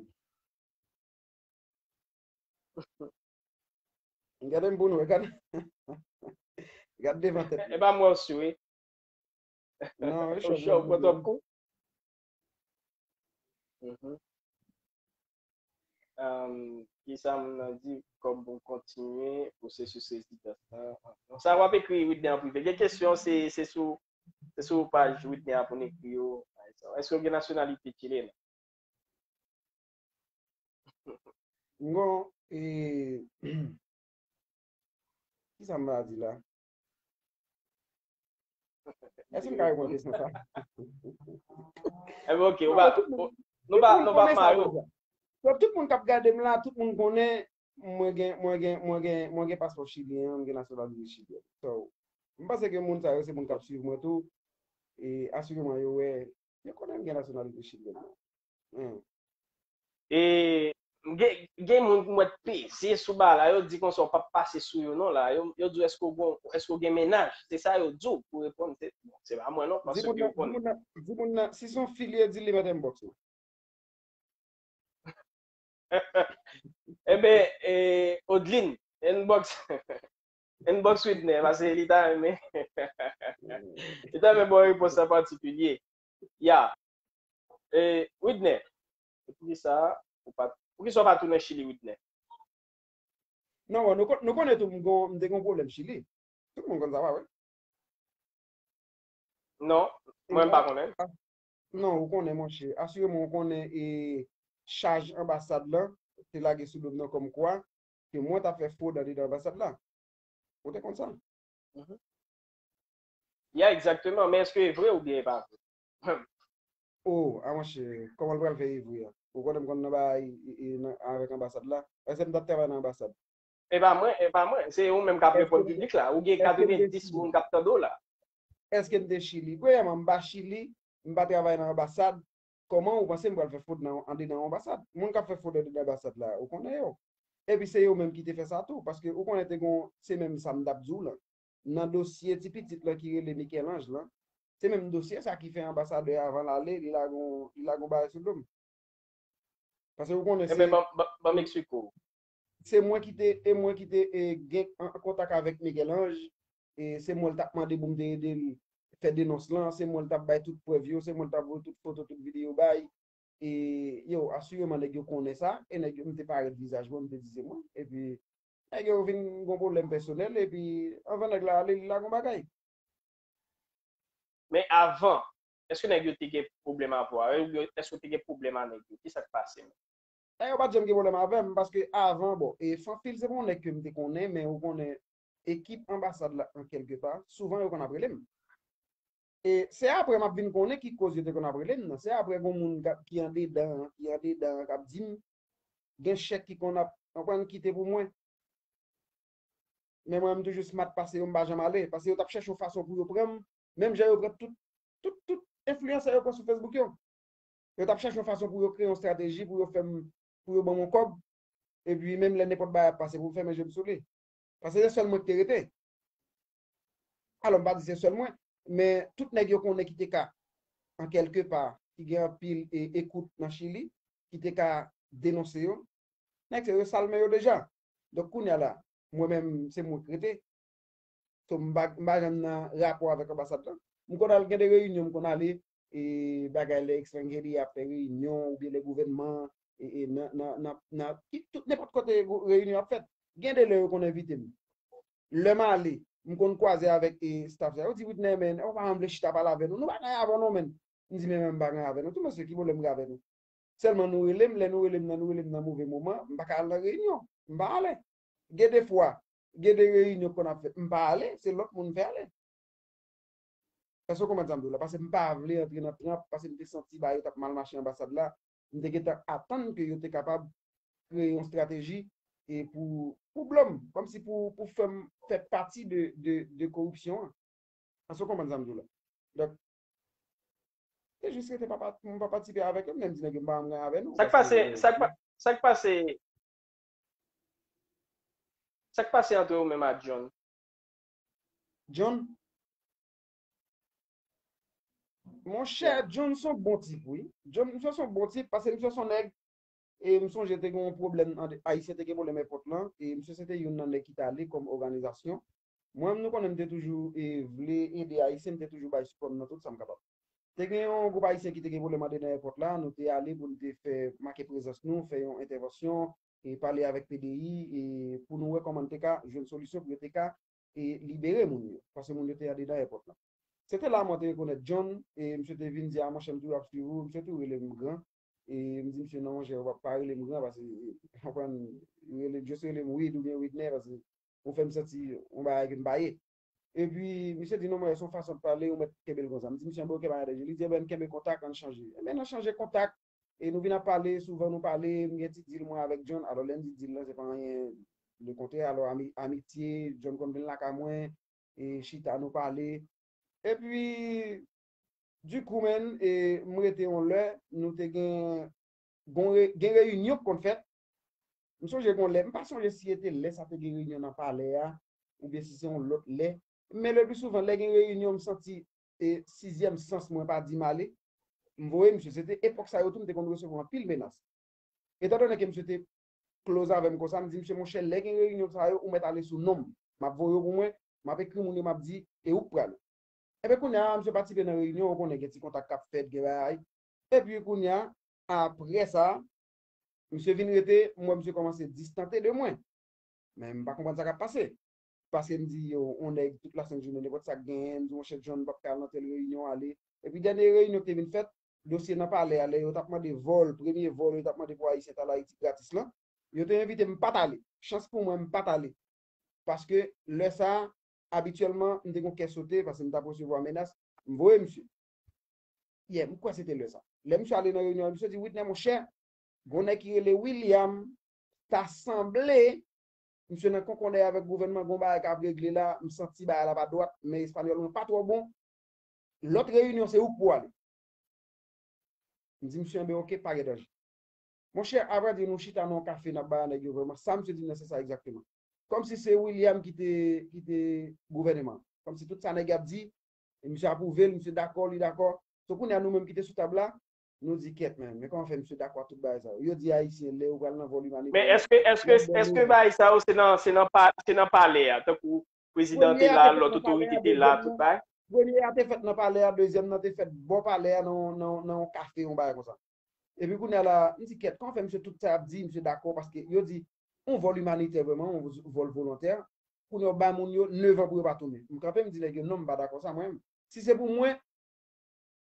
Gade m pou nou, gade. Gade devan tèt. E pa mwen ou sou, wi. Non, ou chò, ou pran twòp kou. Kisa m nan di kòm pou kontinye pwosesis rezidans lan? Sa w ap ekri Widner an prive. Gen kesyon, se, se sou, se sou paj Widner a pou n ekri yo. Èske w gen nasyonalite chilyen? M gon, e, kisa m va di la? Èske m ka reponn kesyon sa? Ebyen, ok, ou pa, nou pa, nou pa mare w. Tout moun k ap gade m la, tout moun konnen mwen gen, mwen gen, mwen gen, mwen gen paspò chilyen, mwen gen nasyonalite chilyen. So, m panse ke moun sa yo se moun k ap swiv mwen tou. E asireman yo wè, yo konnen m gen nasyonalite chilyen. E gen, gen moun m wè t peze sou bagay la, yo di konsa w p ap pase sou yo non la. Yo, yo di w èske w gon, èske w gen mennaj? Se sa yo di w pou reponn. Se, bon, se pa mwen non, paske yo konnen. Di moun nan, si se yon fi li ye, di l li mèt inbox mwen. Eben, e, Odlin, inbox, inbox Widner, paske li ta renmen, li ta renmen ba w repons an patikilye. Ya. E, Widner, poukisa ou pa, poukisa w pa tounen Chili, Widner? Non, bon, nou, nou konnen tou, m gon, m te gon pwoblèm Chili. Tout moun konn sa, pa vre? Non, mwen m pa konnen. Non, ou konnen, monchè. Asireman, ou konnen e chaj anbasad lan te lage sou do m nan kòmkwa ke mwen t ap fè fwod andedan anbasad la. Ou te konn sa? Ya, egzakteman. Men èske e vre oubyen e pa vre? Oh, a monchè, kòman l pral fè e vre a? Ou konnen m konn nan bagay avèk anbasad la? Èske m t ap travay nan anbasad? E pa mwen, e pa mwen. Se ou menm k ap reponn piblik la. Ou gen katrevenndis moun k ap tande w la. Èske m te Chili? Premyèman, m pa Chili, m pa travay nan anbasad. Kòman ou panse m pral fè fwod nan, andedan yon anbasad? Moun k ap fè fwod andedan anbasad la, ou konnen yo. Epi se yo menm ki te fè sa tou, paske ou konnen te gon, se menm sa m t ap di w lan. Nan dosye ti pitit lan ki rele Michel-Ange lan, se menm dosye sa ki fè anbasadè a, avan l ale, li lage yon, li lage yon bagay sou do m. Paske ou konnen se, Ebyen, ban, ban, ban m eksplike w. Se mwen ki te, e mwen ki te e, gen an kontak avèk Michel-Ange, e se mwen l t ap mande pou m te ede l fè denons lan, se mwen l t ap bay tout prèv yo, se mwen l t ap voye tout foto, tout videyo bay. E yo, asireman nèg yo konnen sa, e nèg yo, m te parèt vizaj mwen, m te di se mwen. Epi nèg yo vin gon pwoblèm pèsonèl, epi anvan nèg la ale, li lage yon bagay. Men avan, èske nèg yo te gen pwoblèm avè w? Oubyen èske w te gen pwoblèm a nèg yo? Ki sa k pase menm? Nèg yo pa t janm gen pwoblèm avè m, paske avan, bon, e Fanfil se pa yon nèg ke m te konnen, men ou konnen ekip anbasad la an kèlke pa, souvan yo konn ap rele m. E se apre m ap vin konnen ki koz yo te konn ap rele m nan. Se apre gon moun k ap, ki andedan, ki andedan, k ap di m, gen chèk ki konn ap, konprann, kite pou mwen. Men mwen, m toujou smart pase yo, m pa janm ale. Paske yo t ap chèche yon fason pou yo pran m, menm jan yo pran tout, tout, tout enfliyansè yo pran sou Facebook yo. Yo t ap chèche yon fason pou yo kreye yon estrateji, pou yo fè m, pou yo ban m yon kòb. Epi menm lè nenpòt bagay ap pase pou m fèmen je m sou li. Paske se sèl mwen ki te rete. Alò, m pa di se sèl mwen, men tout nèg yo konnen ki te ka, an kèlke pa, ki gen anpil e, ekout nan Chili, ki te ka denonse yo, nèg sa yo sal men yo deja. Donk, kounye a la, mwen menm, se mwen k rete. So, m pa, m pa janm nan rapò avèk anbasad lan. M konn al gen de reyinyon, m konn ale, e bagay lè estrange peyi ap fè reyinyon, oubyen lè gouvènman, e, e nan, nan, nan, nan, ki, tout, nenpòt kote reyinyon ap fèt. Gen de lè yo konn envite m. Lè m ale, m konn kwaze avèk e, staff sa. Yo di, Witner, men, ou pa janm vle chita pale avè nou. Nou pa gen anyen avè w non, men. M di, men, men, m pa gen anyen avè nou tou, mesye, ki pwoblèm m gen avè nou? Sèlman nou rele m, lè nou rele m nan, nou rele m nan move moman, m pa ka al nan reyinyon. M pa ale. Gen de fwa, gen de reyinyon konn ap fèt, m pa ale, se lòt moun m fè ale. Èske w konprann sa m di w la? Paske m pa vle antre nan tranp, paske m te santi bagay yo t ap mal mache anbasad la. M te gentan atann ke yo te kapab kreye yon estrateji e pou, pou blo m, kòmsi pou, pou fè m fè pati de, de, de koripsyon an. Èske w konprann sa m di w la? Donk, se jis rete pa, pa, m pa patisipe avèk yo, m menm di nèg yo m pa janm gen avè nou. Sa k pase, sa k pa, sa k pase, sa k pase antre ou menm ak John? John? Monchè, John se yon bon tip, wi. John, misye se yon bon tip, paske misye se yon nèg, e m sonje te gen yon pwoblèm, Ayisyen te gen pwoblèm èpòt lan, e misye se te youn nan nèg ki t ale kòm òganizasyon. Mwen, nou konnen m te toujou e, vle ede Ayisyen, m te toujou bay sipò m nan tout sa m kapab. Te gen yon gwoup Ayisyen ki te gen pwoblèm andedan èpòt la, nou te ale pou n te fè make prezans nou, fè yon entèvansyon, e pale avèk P D I, e pou nou wè kòman n te ka jwenn solisyon pou yo te ka e libere moun yo, paske moun yo te andedan èpòt lan. Se te la mwen te rekonèt John, e misye te vin di, a monchè, m toujou ap swiv ou, misye tou rele m gran, e m di misye, non, monchè, ou pa, pa rele m gran, paske, ou konprann, rele, just rele m Wid oubyen Widner, paske ou fè m santi yon bagay ke m pa ye. Epi, misye di, non, mwen, se yon fason de pale, ou mèt kenbe l konsa. M di, misye, anben, oke, pa gen danje. Li di, enben, n kenbe kontak, ann chanje. Enben, n chanje kontak, e nou vin ap pale, souvan nou pale, m gen ti dil mwen avèk John. Alò, lè m di dil lan, se pa anyen, lekontrè. Alò, ami, amitye, John konn vin lakay mwen, e chita, nou pale. Epi, dikou, menn, e m rete yon lè, nou te gen, gon re, gen reyinyon k konn fèt. M sonje gon lè, m pa sonje si se te lè sa te gen reyinyon nan palè a, oubyen si se yon lòt lè. Men le pli souvan, lè gen reyinyon, m santi e, sizyèm sans mwen pa di m ale. M voye misye. Se te epòk sa yo tou, m te konn resevwa anpil menas. Etandone ke misye te close avè m konsa, m di, misye, monchè, lè gen reyinyon sa yo, ou mèt ale sou non m. M ap voye yo pou mwen, m ap ekri moun yo, m ap di, e ou k prale. Enben, kounye a, misye patisipe nan reyinyon, ou konnen gen ti kontak k ap fèt, gen bagay. Epi, kounye a, apre sa, misye vin rete, m wè misye kòmanse distante de mwen. Men m pa konprann sa k ap pase. Paske m di, yo, yon nèg tout lasent jounen, nenpòt sa k genyen, m di, monchè John, m p ap ka al nan tèl reyinyon, ale. Epi dènye reyinyon ki te vin fèt, dosye nan palè a, lè yo t ap mande vòl, premye vòl yo t ap mande pou Ayisyen t al Ayiti gratis lan, yo te envite m, m pa t ale. Chans pou mwen, m pa t ale. Paske lè sa a, abityèlman, m te gon kè sote, paske m t ap resevwa menas, m voye misye. Yeah, m kwè se te lè sa. Lè misye ale nan reyinyon an, misye di, Witner, monchè, gon nèg ki rele William, ta sanble, misye nan konkonnèy avèk gouvènman, gon bagay k ap regle la, m santi bagay la pa dwat, men espanyòl mwen pa twò bon. Lòt reyinyon, se ou k pou ale. M di misye, enben, oke, pa gen danje. Monchè, avrèdi, nou chita nan yon kafe, n ap bay a nèg yo vrèman. Sa misye di m nan, se sa egzakteman. Kòmsi se William ki te, ki te gouvèneman. Kòmsi tout sa nèg yo ap di, e misye apwouve l, misye dakò, li dakò. So, kounye a, nou menm ki te sou tab la, nou di, kèt, men, men kòman fè misye dakò ak tout bagay sa yo? Yo di Ayisyen, lè yo pral nan vòl imanitè, men èske, èske, èske bagay sa yo se nan, se nan, pa, se nan palè a, tankou prezidan te la, lòt otorite te la, tout bagay? Premye a te fèt nan palè a, dezyèm nan te fèt bò palè a nan, nan, nan yon kafe, yon bagay konsa. Epi kounye a la, m di, kèt, kòman fè misye tout sa y ap di, misye dakò, paske yo di, yon vòl imanitè vrèman, yon vòl volontè, kounye a yo bay moun yo nèf an pou yo pa tounen. M kanpe, m di nèg yo, non, m pa dakò sa, mwen menm. Si se pou mwen,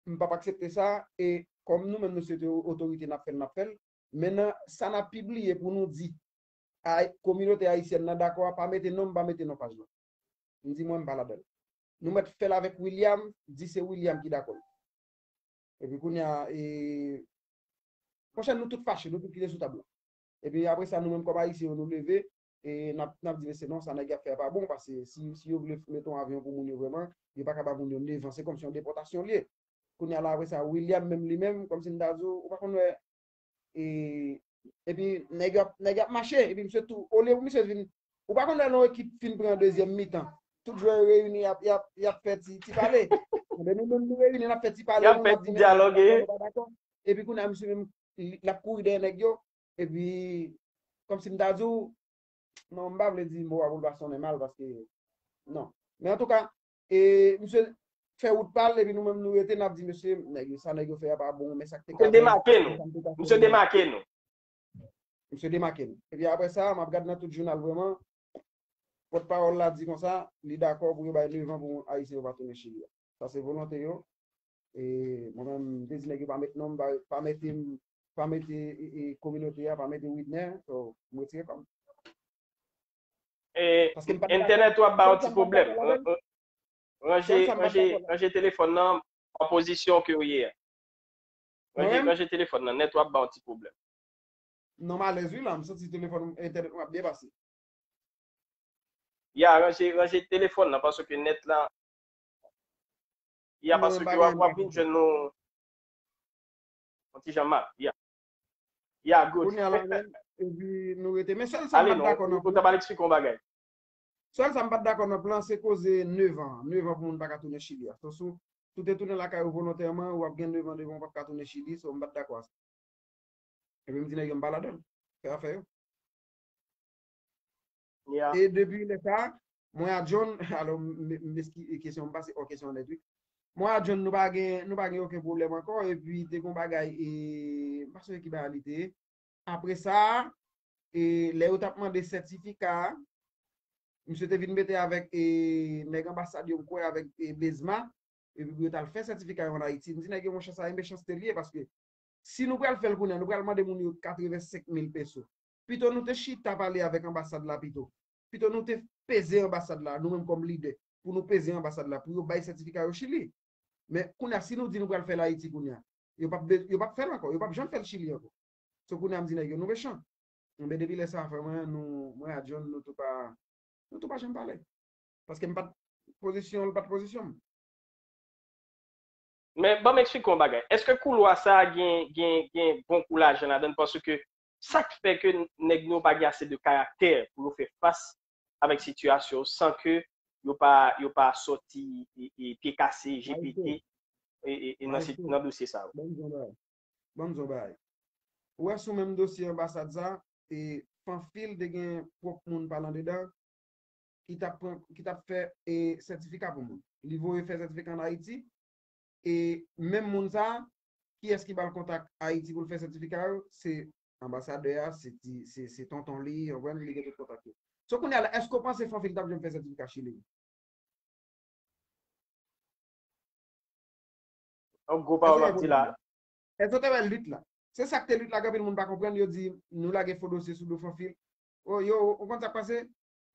m p ap aksepte sa, e kòm nou menm nou se te otorite, n ap fè l, n ap fè l. Men nan sa n ap pibliye pou nou di, ay, kominote ayisyèn nan dakò a, pa mete non m, pa mete non paj lan. M di mwen, m pa ladan l. Nou mèt fè l avèk William, di se William ki dakò l. Epi kounye a, e, monchè, nou tout fache, nou tout kite sou tab la. Epi apre sa, nou menm kòm Ayisyen yo, nou leve, e n ap, n ap di, mesye, non, sa nèg yo ap fè a pa bon, paske si, si yo vle mete yon avyon pou moun yo vrèman, yo pa ka ba moun yo nèf an, se kòmsi yon depòtasyon l ye. Kounye a la, apre sa, William menm li menm, kòmsi m ta di w, ou pa konn wè, e, epi nèg yo ap, nèg yo ap mache, epi misye tou, olye pou misye vin, ou pa konn lè yon ekip fin pran dezyèm mitan, tout jwè yo reyini, y ap, y ap, y ap fè ti, ti pale. Enben, nou menm nou reyini, n ap fè ti pale, nou, n ap di, mesye, nou pa dakò, nou pa dakò. Epi kounye a, misye menm, li, l ap kouri dèyè nèg yo, epi, kòmsi m ta di w, non, m pa vle di mo a pou l pa sonnen mal, paske, non. Men antouka, e, misye fè wout pa l, epi nou menm nou rete, n ap di, mesye, nèg yo, sa nèg yo fè a pa bon, men sa k te ka fèt, demarke nou. Misye demarke nou. Misye demake nou. Epi apre sa, m ap gad nan tout jounal vrèman, pòtpawòl la di konsa, li dakò pou yo bay nèf an pou Ayisyen yo pa tounen Chili a. Sa se volonte yo. E mwen menm, m te di nèg yo pa met non m, pa, pa mete m, pa mete, e, e, kominote a, pa mete Widner, so, m retire kò m. E, entènèt ou ap ba w ti pwoblèm. Ranje, ranje, ranje telefòn nan an pozisyon ke w ye a. Ranje, ranje telefòn nan, nèt ou ap ba w ti pwoblèm. Non, m alèz wi la, m santi telefòn, entènèt mwen ap byen pase. Ya, ranje, ranje telefòn nan, paske nèt la, ya, paske w ap, w ap vin jwenn nou yon ti jan mal, ya. Ya, good. Kounye a la menm, epi nou rete. Men sèl sa m pa t dakò nan plan. Ou t ap al eksplike yon bagay. Sèl sa m pa t dakò nan plan, se koze nèf an. Nèf an pou moun pa ka tounen Chili a. So, si w te tounen lakay ou volontèman, w ap gen nèf an devan w p ap ka tounen Chili, so m pa t dakò a sa. Epi m di nèg yo m pa ladan l. Fè afè yo. E depi lè sa, mwen a John, alò, m, m, m eski-, kesyon m pase, o, kesyon nèt wi. Mwen a John, nou pa gen, nou pa gen okenn pwoblèm ankò, epi te gon bagay, e, m pa sonje ki bagay li te ye. Apre sa, e, lè yo t ap mande sètifika a, misye te vin mete avèk, e, nèg anbasad yo, m kwè, avèk, e, Bezma, epi pou yo t al fè sètifika yo ann Ayiti. M di nèg yo, monchè, sa e mechanste li ye, paske si nou pral fè l kounye a, nou pral mande moun yo katrevensenk mil peso. Pito nou te chita pale avèk anbasad la pito. Pito nou te peze anbasad la, nou menm kòm lidè, pou nou peze anbasad la, pou yo bay sètifika yo Chili. Men kounye a, si nou di nou pral fè l Ayiti kounye a, yo p ap be-, yo p ap fè l ankò, yo p ap janm fè l Chili ankò. So kounye a, m di nèg yo, nou mechan. Enben, depi lè sa a, frè mwen, nou, mwen a John, nou tou pa, nou tou pa janm pale. Paske m pa t pozisyon l, pa t pozisyon m. Men ban m eksplike w yon bagay. Èske koulwa sa a gen, gen, gen bon kou lajan ladan l? Paske sa k fè ke nèg nou pa gen ase de karaktè pou yo fè fas avèk sitiyasyon san ke yo pa, yo pa sòti e, e, pye kase, je pete e, e, e nan, nan dosye sa yo. Ban m di w yon bagay. Ban m di w yon bagay. Ou wè sou menm dosye anbasad sa, e, Fanfil te gen pwòp moun pa l andedan, ki t ap pran, ki t ap fè, e, sètifika pou moun. Li voye fè sètifika ann Ayiti, e menm moun sa a, kiyès ki ba l kontak Ayiti pou l fè sètifika yo? Se anbasadè a, se ti, se, se tonton li, w konprann, li gen tout kontak yo. So kounye a la, èske w panse Fanfil t ap janm fè sètifika Chili? Yon gwo pawòl w ap di la. Èske w te wè lit la? Se sa k te lit la, gen anpil moun pa konprann, yo di, nou lage fo dosye sou do Fanfil. O, yo, ou konn sa k pase?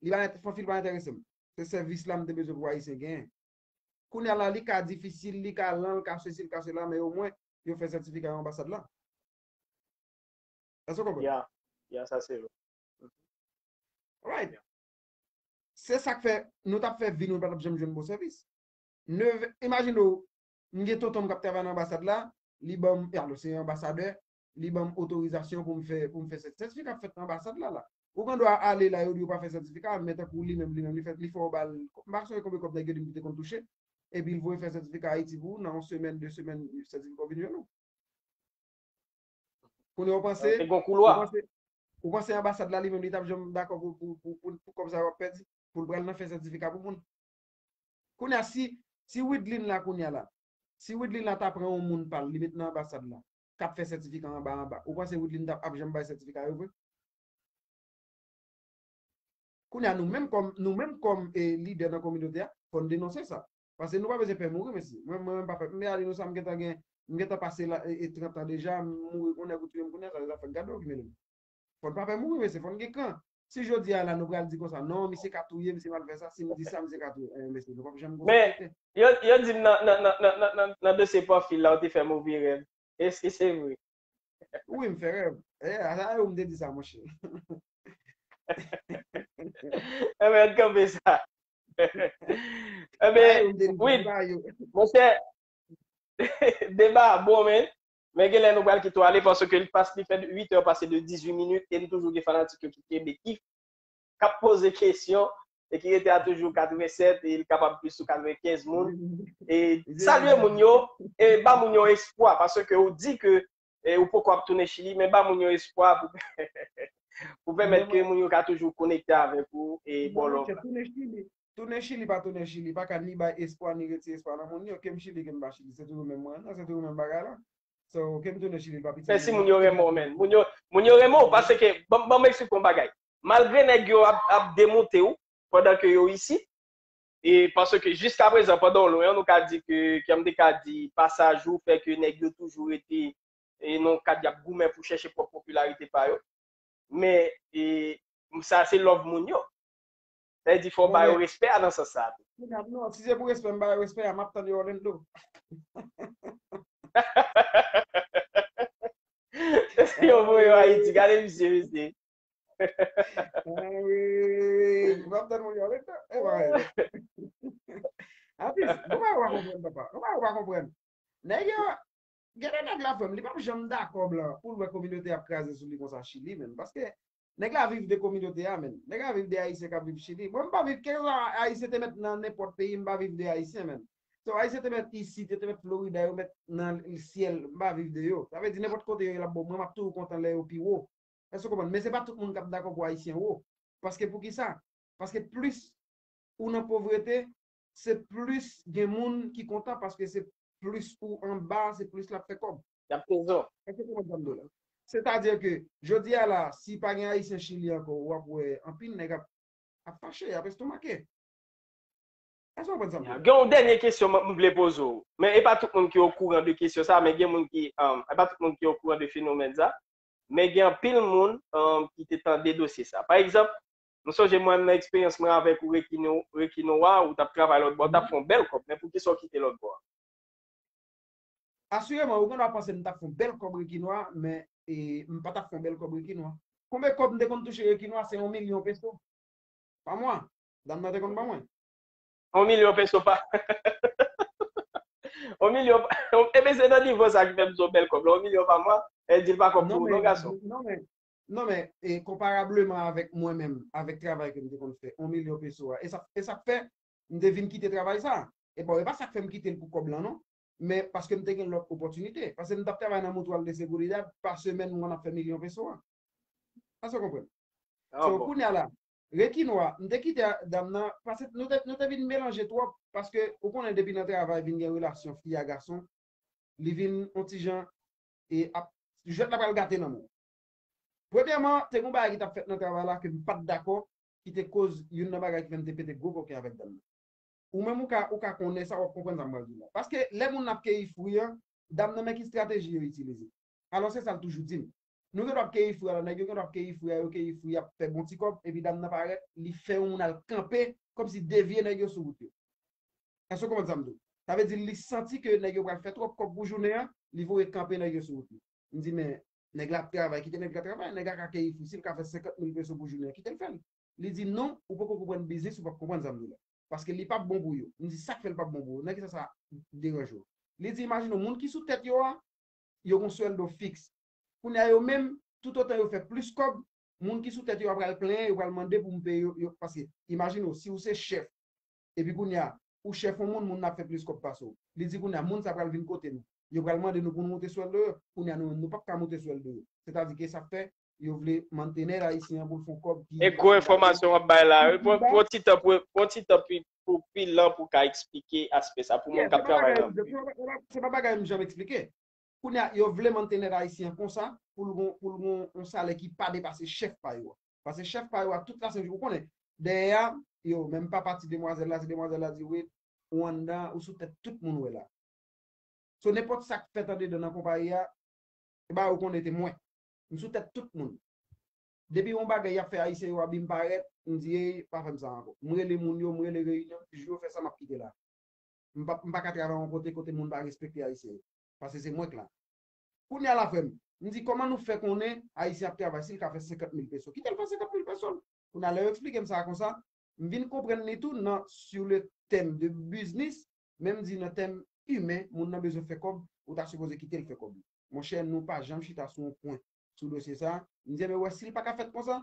Li pa, Fanfil pa enterese m. Se sèvis la m te bezwen pou Ayisyen genyen. Kounye a la, li ka difisil, li ka lan, li ka sesi, li ka sela, men omwen, yo fè sètifika yo anbasad la. Èske w konprann? Ya, ya, sa se vre. Alright. Se sa k fè nou t ap fè vi nou, nou pa t ap janm jwenn bon sèvis. Neve, imajine w, m gen tonton m k ap travay nan anbasad la, li ban m, alò, se yon anbasadè, li ban m otorizasyon pou m fè, pou m fè sètifika ap fèt nan anbasad la, la. Ou gen dwa ale la, yo di yo pa fè sètifika, men tankou li menm, li menm, li fè, li fè w ba l, m pa sonje konbyen kòb nèg yo di m ki te konn touche, epi l voye fè sètifika Ayiti pou ou, nan yon semèn, de semèn, sètifika w vin jwenn ou. Kounye a, ou panse, ou panse, ou panse anbasad la li menm li t ap janm dakò pou, pou, pou, pou, pou kòb sa yo ap pèdi, pou l pral nan fè sètifika pou moun. Kounye a, si, si Widlin la, kounye a la, si Widlin la ta pran yon moun pa l, li met nan anbasad la, k ap fè sètifika anba anba, ou panse Widlin t ap, ap janm bay sètifika yo vre? Kounye a, nou menm kòm, nou menm kòm e, lidè nan kominote a, fò n denonse sa. Paske nou pa bezwen pè mouri, mesye. Mwen, mwen menm pa pè. M ale nou sa, m gentan gen, m gentan pase la, e, e trant an deja, m mouri, yon nèg ou touye m kounye a, sa, sa fè gade w ki mele m. Fò n pa pè mouri, mesye, fò n gen kran. Si jodi a la, nou pral di konsa, non, misye ka touye, misye mal fè sa, si m di sa, misye ka touye. Eh, mesye, nou p ap janm gon Men, sosyete. Yo, yo di m nan, nan, nan, nan, nan, nan, nan dosye pwofil la, ou te fè move rèv. Èske se vre? Wi, m fè rèv. Eh, a sa yo m te di sa, monchè. Enben, ann kanpe sa. Enben, wi, monchè, deba bon, men, men genlè nou pral kite w ale, paske li pas, li fè uit è pase de dizuit minit, e n toujou gen fanatik yo ki kenbe, ki k ap poze kesyon, e ki rete a toujou katrevennsèt, e li kapab plis sou katrevenkenz moun. E salye moun yo, e ba moun yo espwa, paske ou di ke, e, ou poko ap tounen Chili, men ba moun yo espwa pou, pou pèmèt ke moun yo ka toujou konekte avèk ou e ba w love la. Tounen Chili. Tounen Chili pa tounen Chili, pa ka ni bay espwa, ni retire espwa nan moun yo. Ke m Chili, ke m pa Chili, se toujou menm mwen, non, se toujou menm bagay la. So, ke m tounen Chili, pa piti. Men si moun yo renmen w, men. Moun yo, moun yo renmen w, paske, ban, ban m eksplike yon bagay. Malgre nèg yo ap, ap demonte w pandan ke yo isit, e paske jiskaprezan, pandan w lwen, nou ka di ke, ke m te ka di, pasaj ou fè ke nèg yo toujou rete, e nan yon kad y ap goumen pou chèche pwòp popilarite pa yo. Men, e, sa se love moun yo. Sa vle di fò w ba yo respè a nan sans sa tou. Kounye a, non, si se pou respè, m ba yo respè a, m ap tann yo Orlando. Si yo voye yo Ayiti, gade misye, mesye. Ah wi, m ap tann moun yo Orlando. E pa. Atis, bon bagay ou pa konprann, papa. Bon bagay ou pa konprann. Nèg yo, gen de nèg la, frè m, li p ap janm dakò blan pou l wè kominote ap kraze sou li konsa Chili, menm. Paske nèg la viv de kominote a, menm. Nèg la viv de Ayisyen k ap viv Chili. Mwen, m pa viv, kèlkeswa Ayisyen te mèt nan nenpòt peyi, m pa viv de Ayisyen, menm. So, Ayisyen te mèt isit, yo te mèt Florida, yo mèt nan syèl, m pa viv de yo. Sa vle di, nenpòt kote yo ye, l ap bon. Mwen, m ap toujou kontan lè yo pi wo. Èske w konprann? Men se pa tout moun k ap dakò pou Ayisyen wo. Paske poukisa? Paske plis ou nan povrete, se plis gen moun ki kontan paske se plis ou anba, se plis l ap fè kòb. Y ap peze w. Èske w konprann sa m di w la? Sètadi ke, jodi a la, si pa gen Ayisyen Chili ankò, w ap wè anpil nèg ap, ap fache, ap estomake. Èske w konprann sa m di w la? Gen yon dènye kesyon m, m vle poze w. Men e pa tout moun ki okouran de kesyon sa, men gen moun ki, um, e pa tout moun ki okouran de fenomèn sa. Men gen anpil moun, um, ki te tande dosye sa. Pa egzanp, m sonje mwen nan eksperyans mwen avèk ou, Rekino, Rekinoa, ou t ap travay lòt bò, w t ap fè yon bèl kòb, men poukisa w kite lòt bò a? Asireman, ou gen dwa panse m t ap fè yon bèl kòb Rekinoa, men, e, m pa t ap fè yon bèl kòb Rekinoa. Konbyen kòb m te konn touche Rekinoa? Se yon milyon peso pa mwa. Dam nan te konn ban mwen. Yon milyon peso pa. Yon milyon pa. Ebyen, se nan nivo sa ki fè m di w bèl kòb la. Yon milyon pa mwa, e di l pa kòb pou ou, non, gason. Non, men, non, men, e, konparableman avèk mwen menm, avèk travay ke m te konn fè, yon milyon peso a. E sa, e sa k fè m te vin kite travay sa. E bon, e pa sa k fè m kite l pou kòb lan, non. Men paske m te gen lòt opòtinite. Paske m t ap travay nan Mutual de Seguridad, pa semèn, m konn ap fè milyon peso a. Èske w konprann? So, kounye a la, Rekinoa, m te kite a, dam nan, paske nou te, nou te vin melanje twòp, paske ou konnen depi nan travay vin gen relasyon fi a gason, li vin yon ti jan, e ap, jwèt la pral gate nan men w. Premyèman, te gen yon bagay ki t ap fèt nan travay la ke m pa t dakò, ki te koz youn nan bagay ki fè m te pete gwo koken avèk dam nan. Ou menm ou ka, ou ka konnen sa, w ap konprann sa m pral di w la. Paske lè moun nan ap keyi fwi an, dam nan men ki estrateji yo itilize. Alò se sa l toujou di m. Nou gen dwa ap keyi fwi a la, nèg yo gen dwa ap keyi fwi a, yo keyi fwi, y ap fè bon ti kòb, epi dam nan parèt, li fè yon moun al kanpe, kòmsi devye nèg yo sou wout yo. Èske w konprann sa m di w? Sa vle di li santi ke nèg yo pral fè twòp kòb pou jounen an, li voye kanpe nèg yo sou wout li. M di, men, nèg la ap travay, kite nèg la travay, nèg la ka keyi fwi, si l ka fè senkant mil peso pou jounen an, kite l fè l. Li di, non, ou poko konprann biznis, ou p ap konprann sa m di w la. Paske li p ap bon pou yo. M di, sa k fè l p ap bon pou yo? Nan kisa sa deranje w? Li di, imajine w, moun ki sou tèt yo a, yo gen swèldo fiks. Kounye a yo menm, toutotan yo fè plis kòb, moun ki sou tèt yo a pral plenyen, yo pral mande pou m peye yo, yo, paske imajine w, si w se chèf, epi kounye a, ou chèf yon moun, moun nan ap fè plis kòb pase w. Li di kounye a, moun sa pral vin kote nou. Yo pral mande nou pou nou moute swèldo yo. Kounye a nou menm, nou p ap ka moute swèldo yo. Sètadi ke sa fè, yo vle mantenè ayisyen an pou l fè yon kòb ki. E gwo enfòmasyon w ap bay la wi. Pran pran ti tan pou, pran ti tan pou, pou pi lan pou ka eksplike aspè sa pou moun k ap travay nan. Se pa bagay m janm eksplike. Kounye a, yo vle mantenè ayisyen an konsa pou l gon, pou l gon yon salè ki pa depase chèf pa yo a. Paske chèf pa yo a, tout la senk jou, ou konnen, dèyè a, yo, menm pa pati demwazèl la, se demwazèl la di, wi, ou anndan, ou sou tèt tout moun wè la. So, nenpòt sa k fèt andedan nan konpayi a, e ba ou konnen te mwen. M sou tèt tout moun. Depi yon bagay y ap fè ayisyen yo abi m parèt, m di, ey, pa fè m sa ankò. M rele moun yo, m rele reyinyon, m di, jou yo fè sa, m ap kite la. M pa, m pa ka travay yon kote, kote moun pa respekte ayisyen yo. Paske se mwen k la. Kounye a la, frè m, m di, kòman nou fè konnen ayisyen ap travay si l ka fè senkant mil peso? Kite l fè senkant mil peso l. Kounye a, lè yo eksplike m sa konsa, m vin konprann li tou nan, sur le thème de business, men m di nan tèm imen, moun nan bezwen fè kòb, ou ta sipoze kite l fè kòb li. Monchè, nou pa janm chita sou yon pwen sou dosye sa. M di, enben, wè, si l pa ka fèt konsa,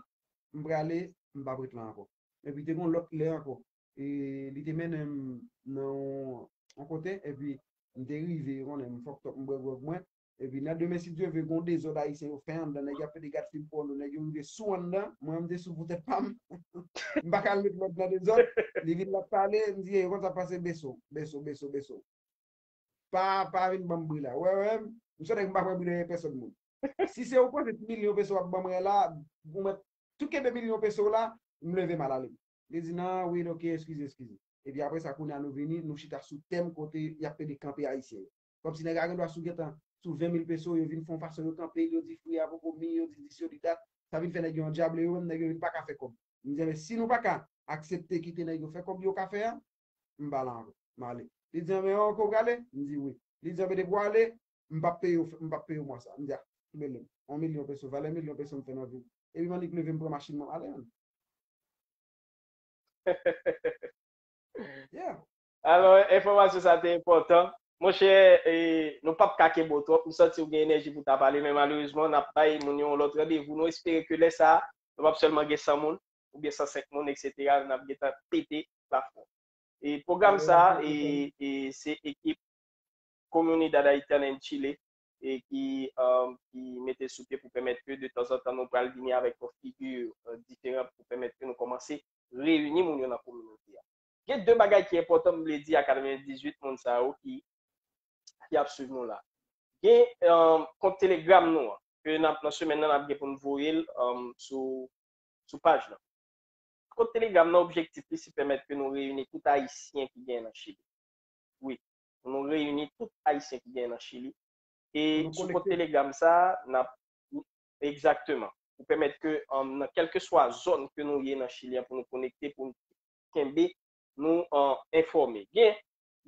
m prale, m p ap ret la ankò. Epi te gen yon lòt lè ankò, e li te mennen m nan yon, yon kote, epi m te rive, ou konnen, m fucked up, m bwè gwòg mwen, epi nan demen, si Dye vle, gen yon dezòd ayisyen yo fè anndan, nèg yo ap pede gad fim pòno, nèg yo rive sou anndan, mwen menm m te sou poutèt pa m. M pa ka al met lòd nan dezòd, li vin l ap pale, m di, ey, ou konn sa k pase, beso, beso, beso, beso. Pa, pa vin ban m bri la. Wè, wè, m se nèg m pa pran bri nan men pèsòn moun. Si se ou pran se milyon peso w ap ban mwen la, ou mèt tou kenbe milyon peso w la, m leve m al ale. Li di, non, wi, ok, eskize, eskize. Epi apre sa, kounye a nou vini, nou chita sou tèm kote y ap pede kanpe ayisyen yo. Kòmsi nèg la gen dwa sou gentan, sou ven mil peso, yo vin fè yon fason yo kanpe l, yo di free apwopo mi, yo di dis, yo di dat. Sa vin fè nèg yo andyable yo menm, nèg yo vin pa ka fè kòb. M di, enben, si nou pa ka aksepte kite nèg yo fè kòb yo ka fè a, m pa la ankò. M ale. Li di, enben, ok, ou prale? M di, wi. Li di, enben, depi w ale, m p ap peye w, m p ap peye w mwa sa. M di, a, ki bèl lè m. Yon milyon peso, valè milyon peso m fè nan vi m. Epi m annik leve m pran machin mwen, m ale, man. Yeah. Alò, enfòmasyon sa te enpòtan. Monchè, e, nou p ap ka kenbe w twòp. M santi w gen enèji pou w ta pale, men malerezman, n ap bay moun yo yon lòt randevou. Nou espere ke lè sa a, nou p ap sèlman gen san moun, oubyen san senk moun, etsetera. N ap gentan pete plafon. E pwogram sa a, e, e se ekip Comunidad Haitiana en Chile, e ki, um, ki mete sou pye pou pèmèt ke de tanzantan nou pral vini avèk yon figi, uh, diferan pou pèmèt ke nou kòmanse reyini moun yo nan kominote a. Gen de bagay ki enpòtan m vle di a katrevendizuit moun sa yo ki, ki ap swiv nou la. Gen, um, kont Telegram nou an, ke n ap, nan semèn nan, n ap gen pou n voye l, um, sou, sou paj lan. Kont Telegram nan, objektif li se pèmèt ke nou reyini tout Ayisyen ki genyen nan Chili. Wi, pou nou reyini tout Ayisyen ki genyen nan Chili. E sou kont Telegram sa, n ap, egzakteman, pou pèmèt ke, um, nan kèlkeswa zòn ke nou ye nan Chili an, pou nou konekte, pou nou kenbe nou, uh, enfòme. Gen,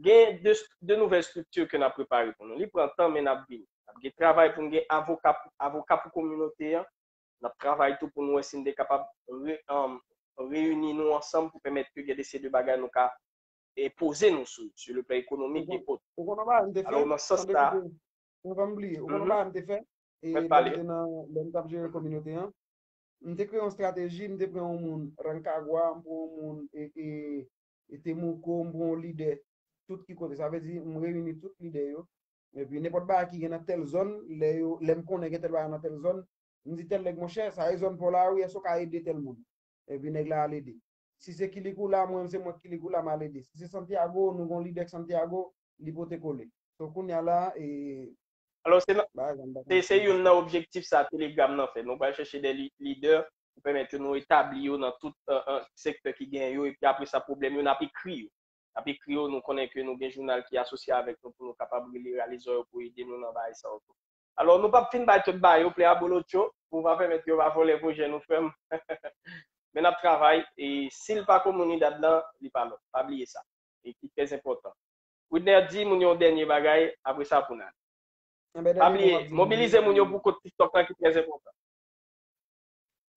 gen de, de nouvèl estrikti ke n ap prepare pou nou. Li pran tan, men n ap vini. N ap gen travay pou n gen avoka, avoka pou kominote an. N ap travay tou pou nou wè si n te kapab re-, um, reyini nou ansanm pou pèmèt ke gen de seri de bagay nou ka, e, poze nou sou, sou le plan ekonomik e oto. Ou konn yon bagay m te fè? Alò, nan sans sa, anvan m bliye, ou konn yon bagay m te fè? E lè m te nan, lè m t ap jere kominote an, m te kreye yon estrateji, m te pran yon moun Rancagua, m pran yon moun, e, e, e Temuco, m pran yon lidè tout ki kote. Sa vle di, m reyini tout lidè yo. Epi nenpòt bagay ki gen nan tèl zòn, lè yo, lè m konnen gen tèl bagay nan tèl zòn, m di tèl nèg, monchè, sa e zòn pa w la, wi, èske w ka ede tèl moun? Epi nèg la al ede. Si se Quilicura, mwen menm se mwen Quilicura, m al ede. Si se Santiago, nou gen yon lidè k Santiago, li pote kole. So, kounye a la, e, alò, se nan, se, se youn nan objektif sa Telegram nan fè. Nou pral chèche de li-, lidè pou pèmèt ke nou etabli yo nan tout, euh, euh, sektè ki gen yo, epi apre sa, pwoblèm yo, n ap ekri yo. N ap ekri yo, nou konnen ke nou gen jounal ki asosye avèk nou pou nou kapab rele rale zò yo pou ede nou nan bagay sa yo tou. Alò, nou p ap fin bay tout ba yo, plè abolotcho, pou pa pèmèt yo pa vòlè pwojè nou, frè m. Men n ap travay, e si l pa Comunidad lan, li pa lòt. Pa bliye sa. E ki trè enpòtan. Widner, di moun yo yon dènye bagay, apre sa pou n ale. Pa bliye, mobilize moun yo pou kont TikTok lan ki trè enpòtan.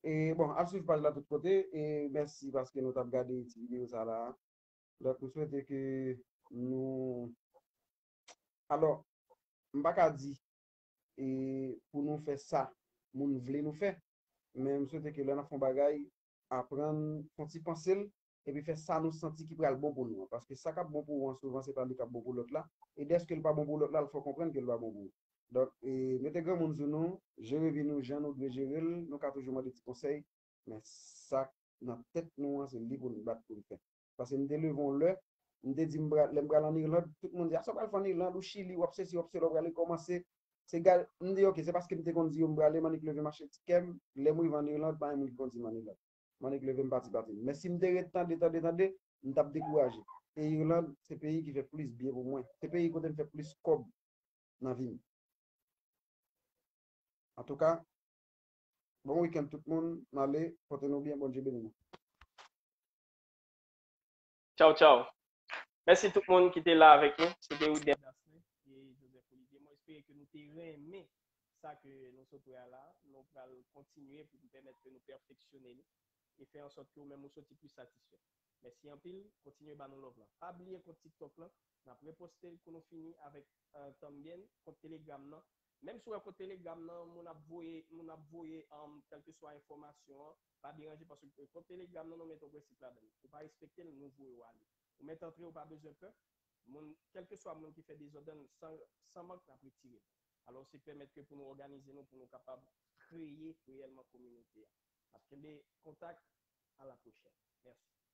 E, bon, ap swiv paj la tout kote, e mèsi paske nou t ap gade ti videyo sa la. Donk, m swete ke nou, alò, m pa ka di, e pou nou fè sa moun vle nou fè. Men m swete ke lè n ap fè yon bagay, aprann fè yon ti panse l, epi fè sa nou santi ki pral bon pou nou an. Paske sa k ap bon pou ou an, souvan se pa li k ap bon pou lòt la. E dèske l pa bon pou lòt la, l fè w konprann ke l pa bon pou ou. Donk, e, mete granmoun sou nou, jere vi nou jan nou dwe jere l, nou ka toujou mande ti konsèy, men sa k nan tèt nou an, se li pou n bat pou n fè. Paske m te leve yon lè, m te di m pra- lè m pral ann Irland, tout moun di, "A sa w pral fè ann Irland, ou Chili, w ap sesi, w ap sela, w pral rekòmanse." Se gade, m di, "Ok, se paske m te konn di yo m prale, m annik leve m achte tikè m, lè m rive ann Irland, pa gen moun ki konn di m ann Irland." M annik leve m pati, pati. Men si m te ret tande, tande, tande, m t ap dekouraje. E Irland, se peyi ki fè plis byen pou mwen. Se peyi kote m fè plis kòb nan vi m. Antouka, bon wikenn tout moun, n ale, pote nou byen, Bondye beni nou. Tchaw, tchaw. Mèsi tout moun ki te la avèk nou. Se te Wilder Dasley e Joseph Olivier. Mwen espere ke nou te renmen sa ke nou sot wè a la. Nou pral kontinye pou nou pèmèt ke nou pèfeksyone li e fè an sòt ke ou menm ou soti plis satisfè. Mèsi anpil, kontinye ba nou love la. Pa bliye kont TikTok lan, n ap reposte l kou nou fini avèk uh, Tambien, kont Telegram nan. Menm si w wè kont Telegram nan, moun ap voye, moun ap voye um, kèlkeswa enfòmasyon an, pa deranje paske kont Telegram nan, nou mete yon prensip ladan l. Ou pa respekte l, nou voye w ale. Ou mèt antre, ou pa bezwen pè. Moun, kèlkeswa moun ki fè dezòd lan, san, san mank, n ap retire l. Alò, se pèmèt ke pou nou òganize nou, pou nou kapab kreye reyèlman kominote a. N ap kenbe kontak, a la pwochèn. Mèsi.